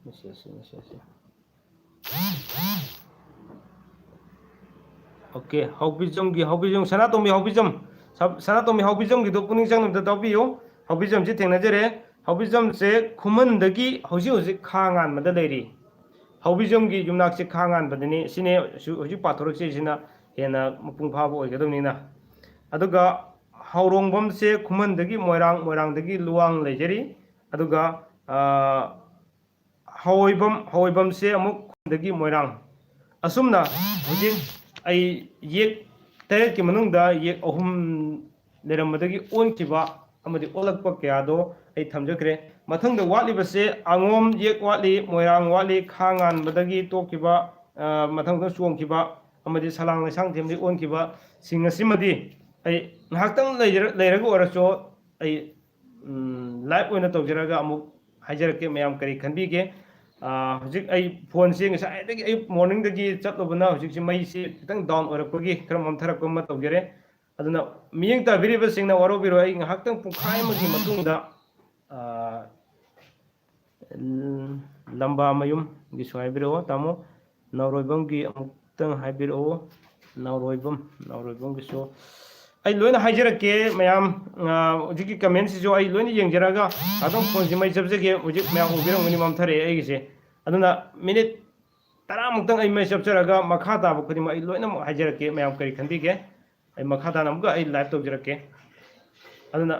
message, message. OK, ꯍꯥꯎꯕꯤꯖꯝꯒꯤ, ꯍꯥꯎꯕꯤꯖꯝ, ꯁꯅꯥꯇꯣꯝꯕꯤ ꯍꯥꯎꯕꯤꯖꯝ, ꯁ-, ꯁꯅꯥꯇꯣꯝꯕꯤ ꯍꯥꯎꯕꯤꯖꯝꯒꯤꯗꯣ ꯄꯨꯛꯅꯤꯡ ꯆꯪꯅ ꯑꯝꯇ ꯇꯥꯛꯄꯤꯌꯨ꯫ ꯍꯥꯎꯕꯤꯖꯝꯁꯤ ꯊꯦꯡꯅꯖꯔꯦ꯫ ꯍꯥꯎꯕꯤꯖꯝꯁꯦ ꯈꯨꯃꯟꯗꯒꯤ ꯍꯧꯖꯤꯛ ꯍꯧꯖꯤꯛ ꯈꯥ ꯉꯥꯟꯕꯗ ꯂꯩꯔꯤ꯫ ꯍꯥꯎꯕꯤꯖꯝꯒꯤ ꯌꯨꯝꯅꯥꯛꯁꯦ ꯈꯥ ꯉꯥꯟꯕꯗꯅꯤ꯫ ꯁꯤꯅꯦ ꯍꯧꯖꯤꯛ ꯍꯧꯖꯤꯛ ꯄꯥꯊꯣꯔꯛꯆꯩꯁꯤꯅ ꯍꯦꯟꯅ ꯃꯄꯨꯡ ꯐꯥꯕ ꯑꯣꯏꯒꯗꯕꯅꯤꯅ꯫ ꯑꯗꯨꯒ ꯍꯥꯎꯔꯣꯡꯕꯝꯁꯦ ꯈꯨꯃꯟꯗꯒꯤ ꯃꯣꯏꯔꯥꯡ, ꯃꯣꯏꯔꯥꯡꯗꯒꯤ ꯂꯨꯋꯥꯡ ꯂꯩꯖꯔꯤ꯫ ꯑꯗꯨꯒ, ꯑ, ꯍꯋꯥꯏꯕꯝ, ꯍꯋꯥꯏꯕꯝꯁꯦ ꯑꯃꯨꯛ ꯈꯨꯟꯗꯒꯤ ꯃꯣꯏꯔꯥꯡ꯫ ꯑꯁꯨꯝꯅ ꯍꯧꯖꯤꯛ ꯑꯩ ꯌꯦꯛ ꯇꯔꯦꯠꯀꯤ ꯃꯅꯨꯡꯗ ꯌꯦꯛ ꯑꯍꯨꯝ ꯂꯩꯔꯝꯕꯗꯒꯤ ꯑꯣꯟꯈꯤꯕ ꯑꯃꯗꯤ ꯑꯣꯜꯂꯛꯄ ꯀꯌꯥꯗꯣ ꯑꯩ ꯊꯝꯖꯈ꯭ꯔꯦ꯫ ꯃꯊꯪꯗ ꯋꯥꯠꯂꯤꯕꯁꯦ ꯑꯉꯣꯝ ꯌꯦꯛ ꯋꯥꯠꯂꯤ, ꯃꯣꯏꯔꯥꯡ ꯋꯥꯠꯂꯤ, ꯈꯥ ꯉꯥꯟꯕꯗꯒꯤ ꯇꯣꯛꯈꯤꯕ, ꯑ, ꯃꯊꯪꯗ ꯆꯣꯡꯈꯤꯕ ꯑꯃꯗꯤ ꯁꯂꯥꯡ ꯂꯩꯁꯥꯡꯊꯦꯝꯗꯒꯤ ꯑꯣꯟꯈꯤꯕꯁꯤꯡ ꯑꯁꯤꯃꯗꯤ ꯑꯩ ꯉꯥꯏꯍꯥꯛꯇꯪ ꯂꯩꯖꯔ-, ꯂꯩꯔꯒ ꯑꯣꯏꯔꯁꯨ ꯑꯩ, ꯎꯝ, live ꯑꯣꯏꯅ ꯇꯧꯖꯔꯒ ꯑꯃꯨꯛ ꯍꯥꯏꯖꯔꯛꯀꯦ, ꯃꯌꯥꯝ ꯀꯔꯤ ꯈꯟꯕꯤꯒꯦ꯫ ꯑ, ꯍꯧꯖꯤꯛ ꯑꯩ phoneꯁꯦ ꯉꯁꯥꯏꯗꯒꯤ ꯑꯌꯨꯛ morningꯗꯒꯤ ꯆꯠꯂꯨꯕꯅ ꯍꯧꯖꯤꯛꯁꯦ ꯃꯩꯁꯦ ꯈꯤꯇꯪ down ꯑꯣꯏꯔꯛꯄꯒꯤ ꯈꯔ ꯃꯝꯊꯔꯛꯄ ꯑꯃ ꯇꯧꯖꯔꯦ꯫ ꯑꯗꯨꯅ ꯃꯤꯠꯌꯦꯡ ꯇꯥꯕꯤꯔꯤꯕꯁꯤꯡꯅ ꯋꯥꯔꯧꯕꯤꯔꯣꯏ, ꯑꯩ ꯉꯥꯏꯍꯥꯛꯇꯪ ꯄꯨꯡꯈꯥꯏ ꯑꯃꯒꯤ ꯃꯇꯨꯡꯗ, ꯑ, ꯂꯝꯕꯥꯃꯌꯨꯝꯒꯤꯁꯨ ꯍꯥꯏꯕꯤꯔꯛꯑꯣ, ꯇꯥꯃꯣ꯫ ꯅꯥꯎꯔꯣꯏꯕꯝꯒꯤ ꯑꯃꯨꯛꯇꯪ ꯍꯥꯏꯕꯤꯔꯛꯑꯣ꯫ ꯅꯥꯎꯔꯣꯏꯕꯝ, ꯅꯥꯎꯔꯣꯏꯕꯝꯒꯤꯁꯨ ꯑꯩ ꯂꯣꯏꯅ ꯍꯥꯏꯖꯔꯛꯀꯦ, ꯃꯌꯥꯝ꯫ ꯑ, ꯍꯧꯖꯤꯛꯀꯤ commentꯁꯤꯁꯨ ꯑꯩ ꯂꯣꯏꯅ ꯌꯦꯡꯖꯔꯒ ꯑꯗꯨꯝ phoneꯁꯤ ꯃꯩ ꯆꯞꯆꯒꯦ꯫ ꯍꯧꯖꯤꯛ ꯃꯌꯥꯝ ꯎꯕꯤꯔꯝꯒꯅꯤ, ꯃꯝꯊꯔꯛꯑꯦ ꯑꯩꯒꯤꯁꯦ꯫ ꯑꯗꯨꯅ minute ꯇꯔꯥꯃꯨꯛꯇꯪ ꯑꯩ ꯃꯩ ꯆꯞꯆꯔꯒ ꯃꯈꯥ ꯇꯥꯕ ꯈꯨꯗꯤꯡꯃꯛ ꯑꯩ ꯂꯣꯏꯅꯃꯛ ꯍꯥꯏꯖꯔꯛꯀꯦ, ꯃꯌꯥꯝ ꯀꯔꯤ ꯈꯟꯕꯤꯒꯦ? ꯑꯩ ꯃꯈꯥ ꯇꯥꯅ ꯑꯃꯨꯛꯀ ꯑꯩ ꯂꯥꯏꯚ ꯇꯧꯖꯔꯛꯀꯦ꯫ ꯑꯗꯨꯅ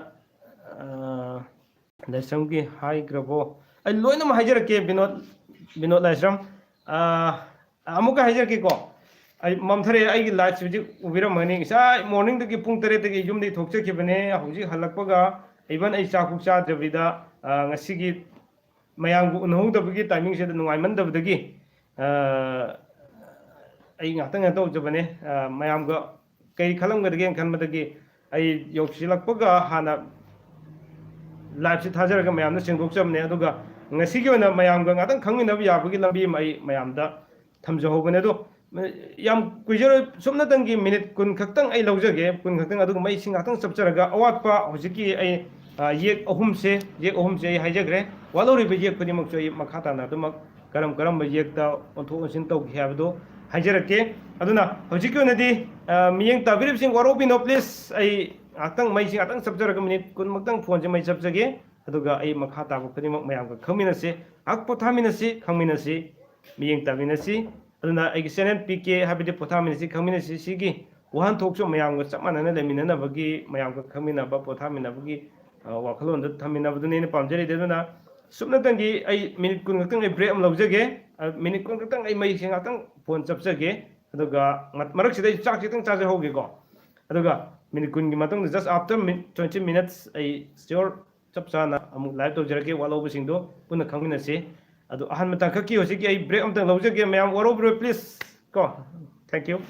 ꯂꯥꯏꯁ꯭ꯔꯝꯒꯤ ꯍꯥꯏꯈ꯭ꯔꯕꯣ? ꯑꯩ ꯂꯣꯏꯅꯃꯛ ꯍꯥꯏꯖꯔꯛꯀꯦ, ꯕꯤꯅꯣꯗ, ꯕꯤꯅꯣꯗ ꯂꯥꯏꯁ꯭ꯔꯝ꯫ ꯑꯃꯨꯛꯀ ꯍꯥꯏꯖꯔꯛꯀꯦꯀꯣ꯫ ꯑꯩ ꯃꯝꯊꯔꯦ, ꯑꯩꯒꯤ ꯂꯥꯏꯠꯁꯦ ꯍꯧꯖꯤꯛ ꯎꯕꯤꯔꯝꯃꯅꯤ꯫ ꯉꯁꯥꯏ ꯃꯣꯔꯅꯤꯡꯗꯒꯤ ꯄꯨꯡ ꯇꯔꯦꯠꯇꯒꯤ ꯌꯨꯝꯗꯒꯤ ꯊꯣꯛꯆꯈꯤꯕꯅꯦ꯫ ꯍꯧꯖꯤꯛ ꯍꯜꯂꯛꯄꯒ ꯏꯚꯟ ꯑꯩ ꯆꯥꯛ ꯐꯥꯎ ꯆꯥꯗ꯭ꯔꯕꯤꯗ, ꯉꯁꯤꯒꯤ ꯃꯌꯥꯝꯒ ꯎꯅꯍꯧꯗꯕꯒꯤ ꯇꯥꯏꯃꯤꯡꯁꯤꯗ ꯅꯨꯡꯉꯥꯏꯃꯟꯗꯕꯗꯒꯤ ꯑꯩ ꯉꯥꯛꯇꯪ ꯀꯩꯅꯣ ꯇꯧꯖꯕꯅꯦ꯫ ꯃꯌꯥꯝꯒ ꯀꯩ ꯈꯜꯂꯝꯒꯗꯒꯦꯅ ꯈꯟꯕꯗꯒꯤ ꯑꯩ ꯌꯧꯁꯤꯜꯂꯛꯄꯒ ꯍꯥꯟꯅ ꯂꯥꯏꯐꯁꯤ ꯊꯥꯖꯔꯒ ꯃꯌꯥꯝꯗ ꯁꯦꯡꯗꯣꯛꯆꯕꯅꯦ꯫ ꯑꯗꯨꯒ ꯉꯁꯤꯒꯤ ꯑꯣꯏꯅ ꯃꯌꯥꯝꯒ ꯉꯥꯛꯇꯪ ꯈꯪꯃꯤꯟꯅꯕ ꯌꯥꯕꯒꯤ ꯂꯝꯕꯤ ꯑꯃ ꯑꯩ ꯃꯌꯥꯝꯗ ꯊꯝꯖꯍꯧꯕꯅꯦ꯫ ꯑꯗꯣ ꯌꯥꯝ ꯀꯨꯏꯖꯔꯣꯏ, ꯁꯨꯞꯅꯇꯪꯒꯤ ꯃꯤꯅꯤꯠ ꯀꯨꯟ ꯈꯛꯇꯪ ꯑꯩ ꯂꯧꯖꯒꯦ, ꯀꯨꯟ ꯈꯛꯇꯪ꯫ ꯑꯗꯨꯒ ꯃꯩꯁꯤ ꯉꯥꯛꯇꯪ ꯆꯞꯆꯔꯒ ꯑꯋꯥꯠꯄ ꯍꯧꯖꯤꯛꯀꯤ ꯑꯩ ꯌꯦꯛ ꯑꯍꯨꯝꯁꯦ, ꯌꯦꯛ ꯑꯍꯨꯝꯁꯦ ꯑꯩ ꯍꯥꯏꯖꯈ꯭ꯔꯦ꯫ ꯋꯥꯠꯍꯧꯔꯤꯕ ꯌꯦꯛ ꯈꯨꯗꯤꯡꯃꯛꯁꯨ ꯑꯩ ꯃꯈꯥ ꯇꯥꯅ ꯑꯗꯨꯃꯛ ꯀꯔꯝ ꯀꯔꯝꯕ ꯌꯦꯛꯇ ꯑꯣꯟꯊꯣꯛ ꯑꯣꯟꯁꯤꯟ ꯇꯧꯈꯤ ꯍꯥꯏꯕꯗꯨ ꯍꯥꯏꯖꯔꯛꯀꯦ꯫ ꯑꯗꯨꯅ ꯍꯧꯖꯤꯛꯀꯤ ꯑꯣꯏꯅꯗꯤ ꯃꯤꯠꯌꯦꯡ ꯇꯥꯕꯤꯔꯤꯕꯁꯤꯡ ꯋꯥꯔꯧꯕꯤꯅꯣ please꯫ ꯑꯩ ꯉꯥꯛꯇꯪ ꯃꯩꯁꯤ ꯉꯥꯛꯇꯪ ꯆꯞꯆꯔꯒ ꯃꯤꯅꯤꯠ ꯀꯨꯟꯃꯨꯛꯇꯪ ꯐꯣꯟꯁꯦ ꯃꯩ ꯆꯞꯆꯒꯦ꯫ ꯑꯗꯨꯒ ꯑꯩ ꯃꯈꯥ ꯇꯥꯕ ꯈꯨꯗꯤꯡꯃꯛ ꯃꯌꯥꯝꯒ ꯈꯪꯃꯤꯟꯅꯁꯤ, ꯉꯥꯏꯍꯥꯛ ꯄꯣꯊꯥꯃꯤꯟꯅꯁꯤ, ꯈꯪꯃꯤꯟꯅꯁꯤ, ꯃꯤꯠꯌꯦꯡ ꯇꯥꯃꯤꯟꯅꯁꯤ꯫ ꯑꯗꯨꯅ ꯑꯩꯒꯤ ꯆꯦꯅꯦꯜ ꯄꯤ ꯀꯦ ꯍꯥꯏꯕꯗꯤ ꯄꯣꯊꯥꯃꯤꯟꯅꯁꯤ, ꯈꯪꯃꯤꯟꯅꯁꯤ, ꯁꯤꯒꯤ ꯋꯥꯍꯟꯊꯣꯛꯁꯨ ꯃꯌꯥꯝꯒ ꯆꯞ ꯃꯥꯟꯅꯅ ꯂꯩꯃꯤꯟꯅꯅꯕꯒꯤ, ꯃꯌꯥꯝꯒ ꯈꯪꯃꯤꯟꯅꯕ, ꯄꯣꯊꯥꯃꯤꯟꯅꯕꯒꯤ ꯋꯥꯈꯜꯂꯣꯟꯗ ꯊꯝꯃꯤꯟꯅꯕꯗꯨꯅꯤ ꯑꯩꯅ ꯄꯥꯝꯖꯔꯤꯗꯤ꯫ ꯑꯗꯨꯅ ꯁꯨꯞꯅꯇꯪꯒꯤ ꯑꯩ ꯃꯤꯅꯤꯠ ꯀꯨꯟ ꯈꯛꯇꯪ ꯑꯩ ꯕ꯭ꯔꯦꯛ ꯑꯃ ꯂꯧꯖꯒꯦ꯫ ꯃꯤꯅꯤꯠ ꯀꯨꯟ ꯈꯛꯇꯪ ꯑꯩ ꯃꯩꯁꯦ ꯉꯥꯛꯇꯪ ꯐꯣꯟ ꯆꯞꯆꯒꯦ꯫ ꯑꯗꯨꯒ ꯃꯔꯛꯁꯤꯗ ꯑꯩ ꯆꯥꯛꯁꯤ ꯈꯤꯇꯪ ꯆꯥꯖꯍꯧꯒꯦꯀꯣ꯫ ꯑꯗꯨꯒ ꯃꯤꯅꯤꯠ ꯀꯨꯟꯒꯤ ꯃꯇꯨꯡꯗ, just after twenty minutes, ꯑꯩ ꯁꯤꯌꯣꯔ ꯆꯞ ꯆꯥꯅ ꯑꯃꯨꯛ ꯂꯥꯏꯚ ꯇꯧꯖꯔꯛꯀꯦ꯫ ꯋꯥꯠꯍꯧꯕꯁꯤꯡꯗꯣ ꯄꯨꯟꯅ ꯈꯪꯃꯤꯟꯅꯁꯤ꯫ ꯑꯗꯣ ꯑꯍꯥꯟꯕ ꯇꯥꯡꯀꯛꯀꯤ ꯍꯧꯖꯤꯛꯀꯤ ꯑꯩ ꯕ꯭ꯔꯦꯛ ꯑꯝꯇꯪ ꯂꯧꯖꯒꯦ꯫ ꯃꯌꯥꯝ ꯋꯥꯔꯧꯕꯤꯔꯣꯏ please ꯀꯣ꯫ Thank you꯫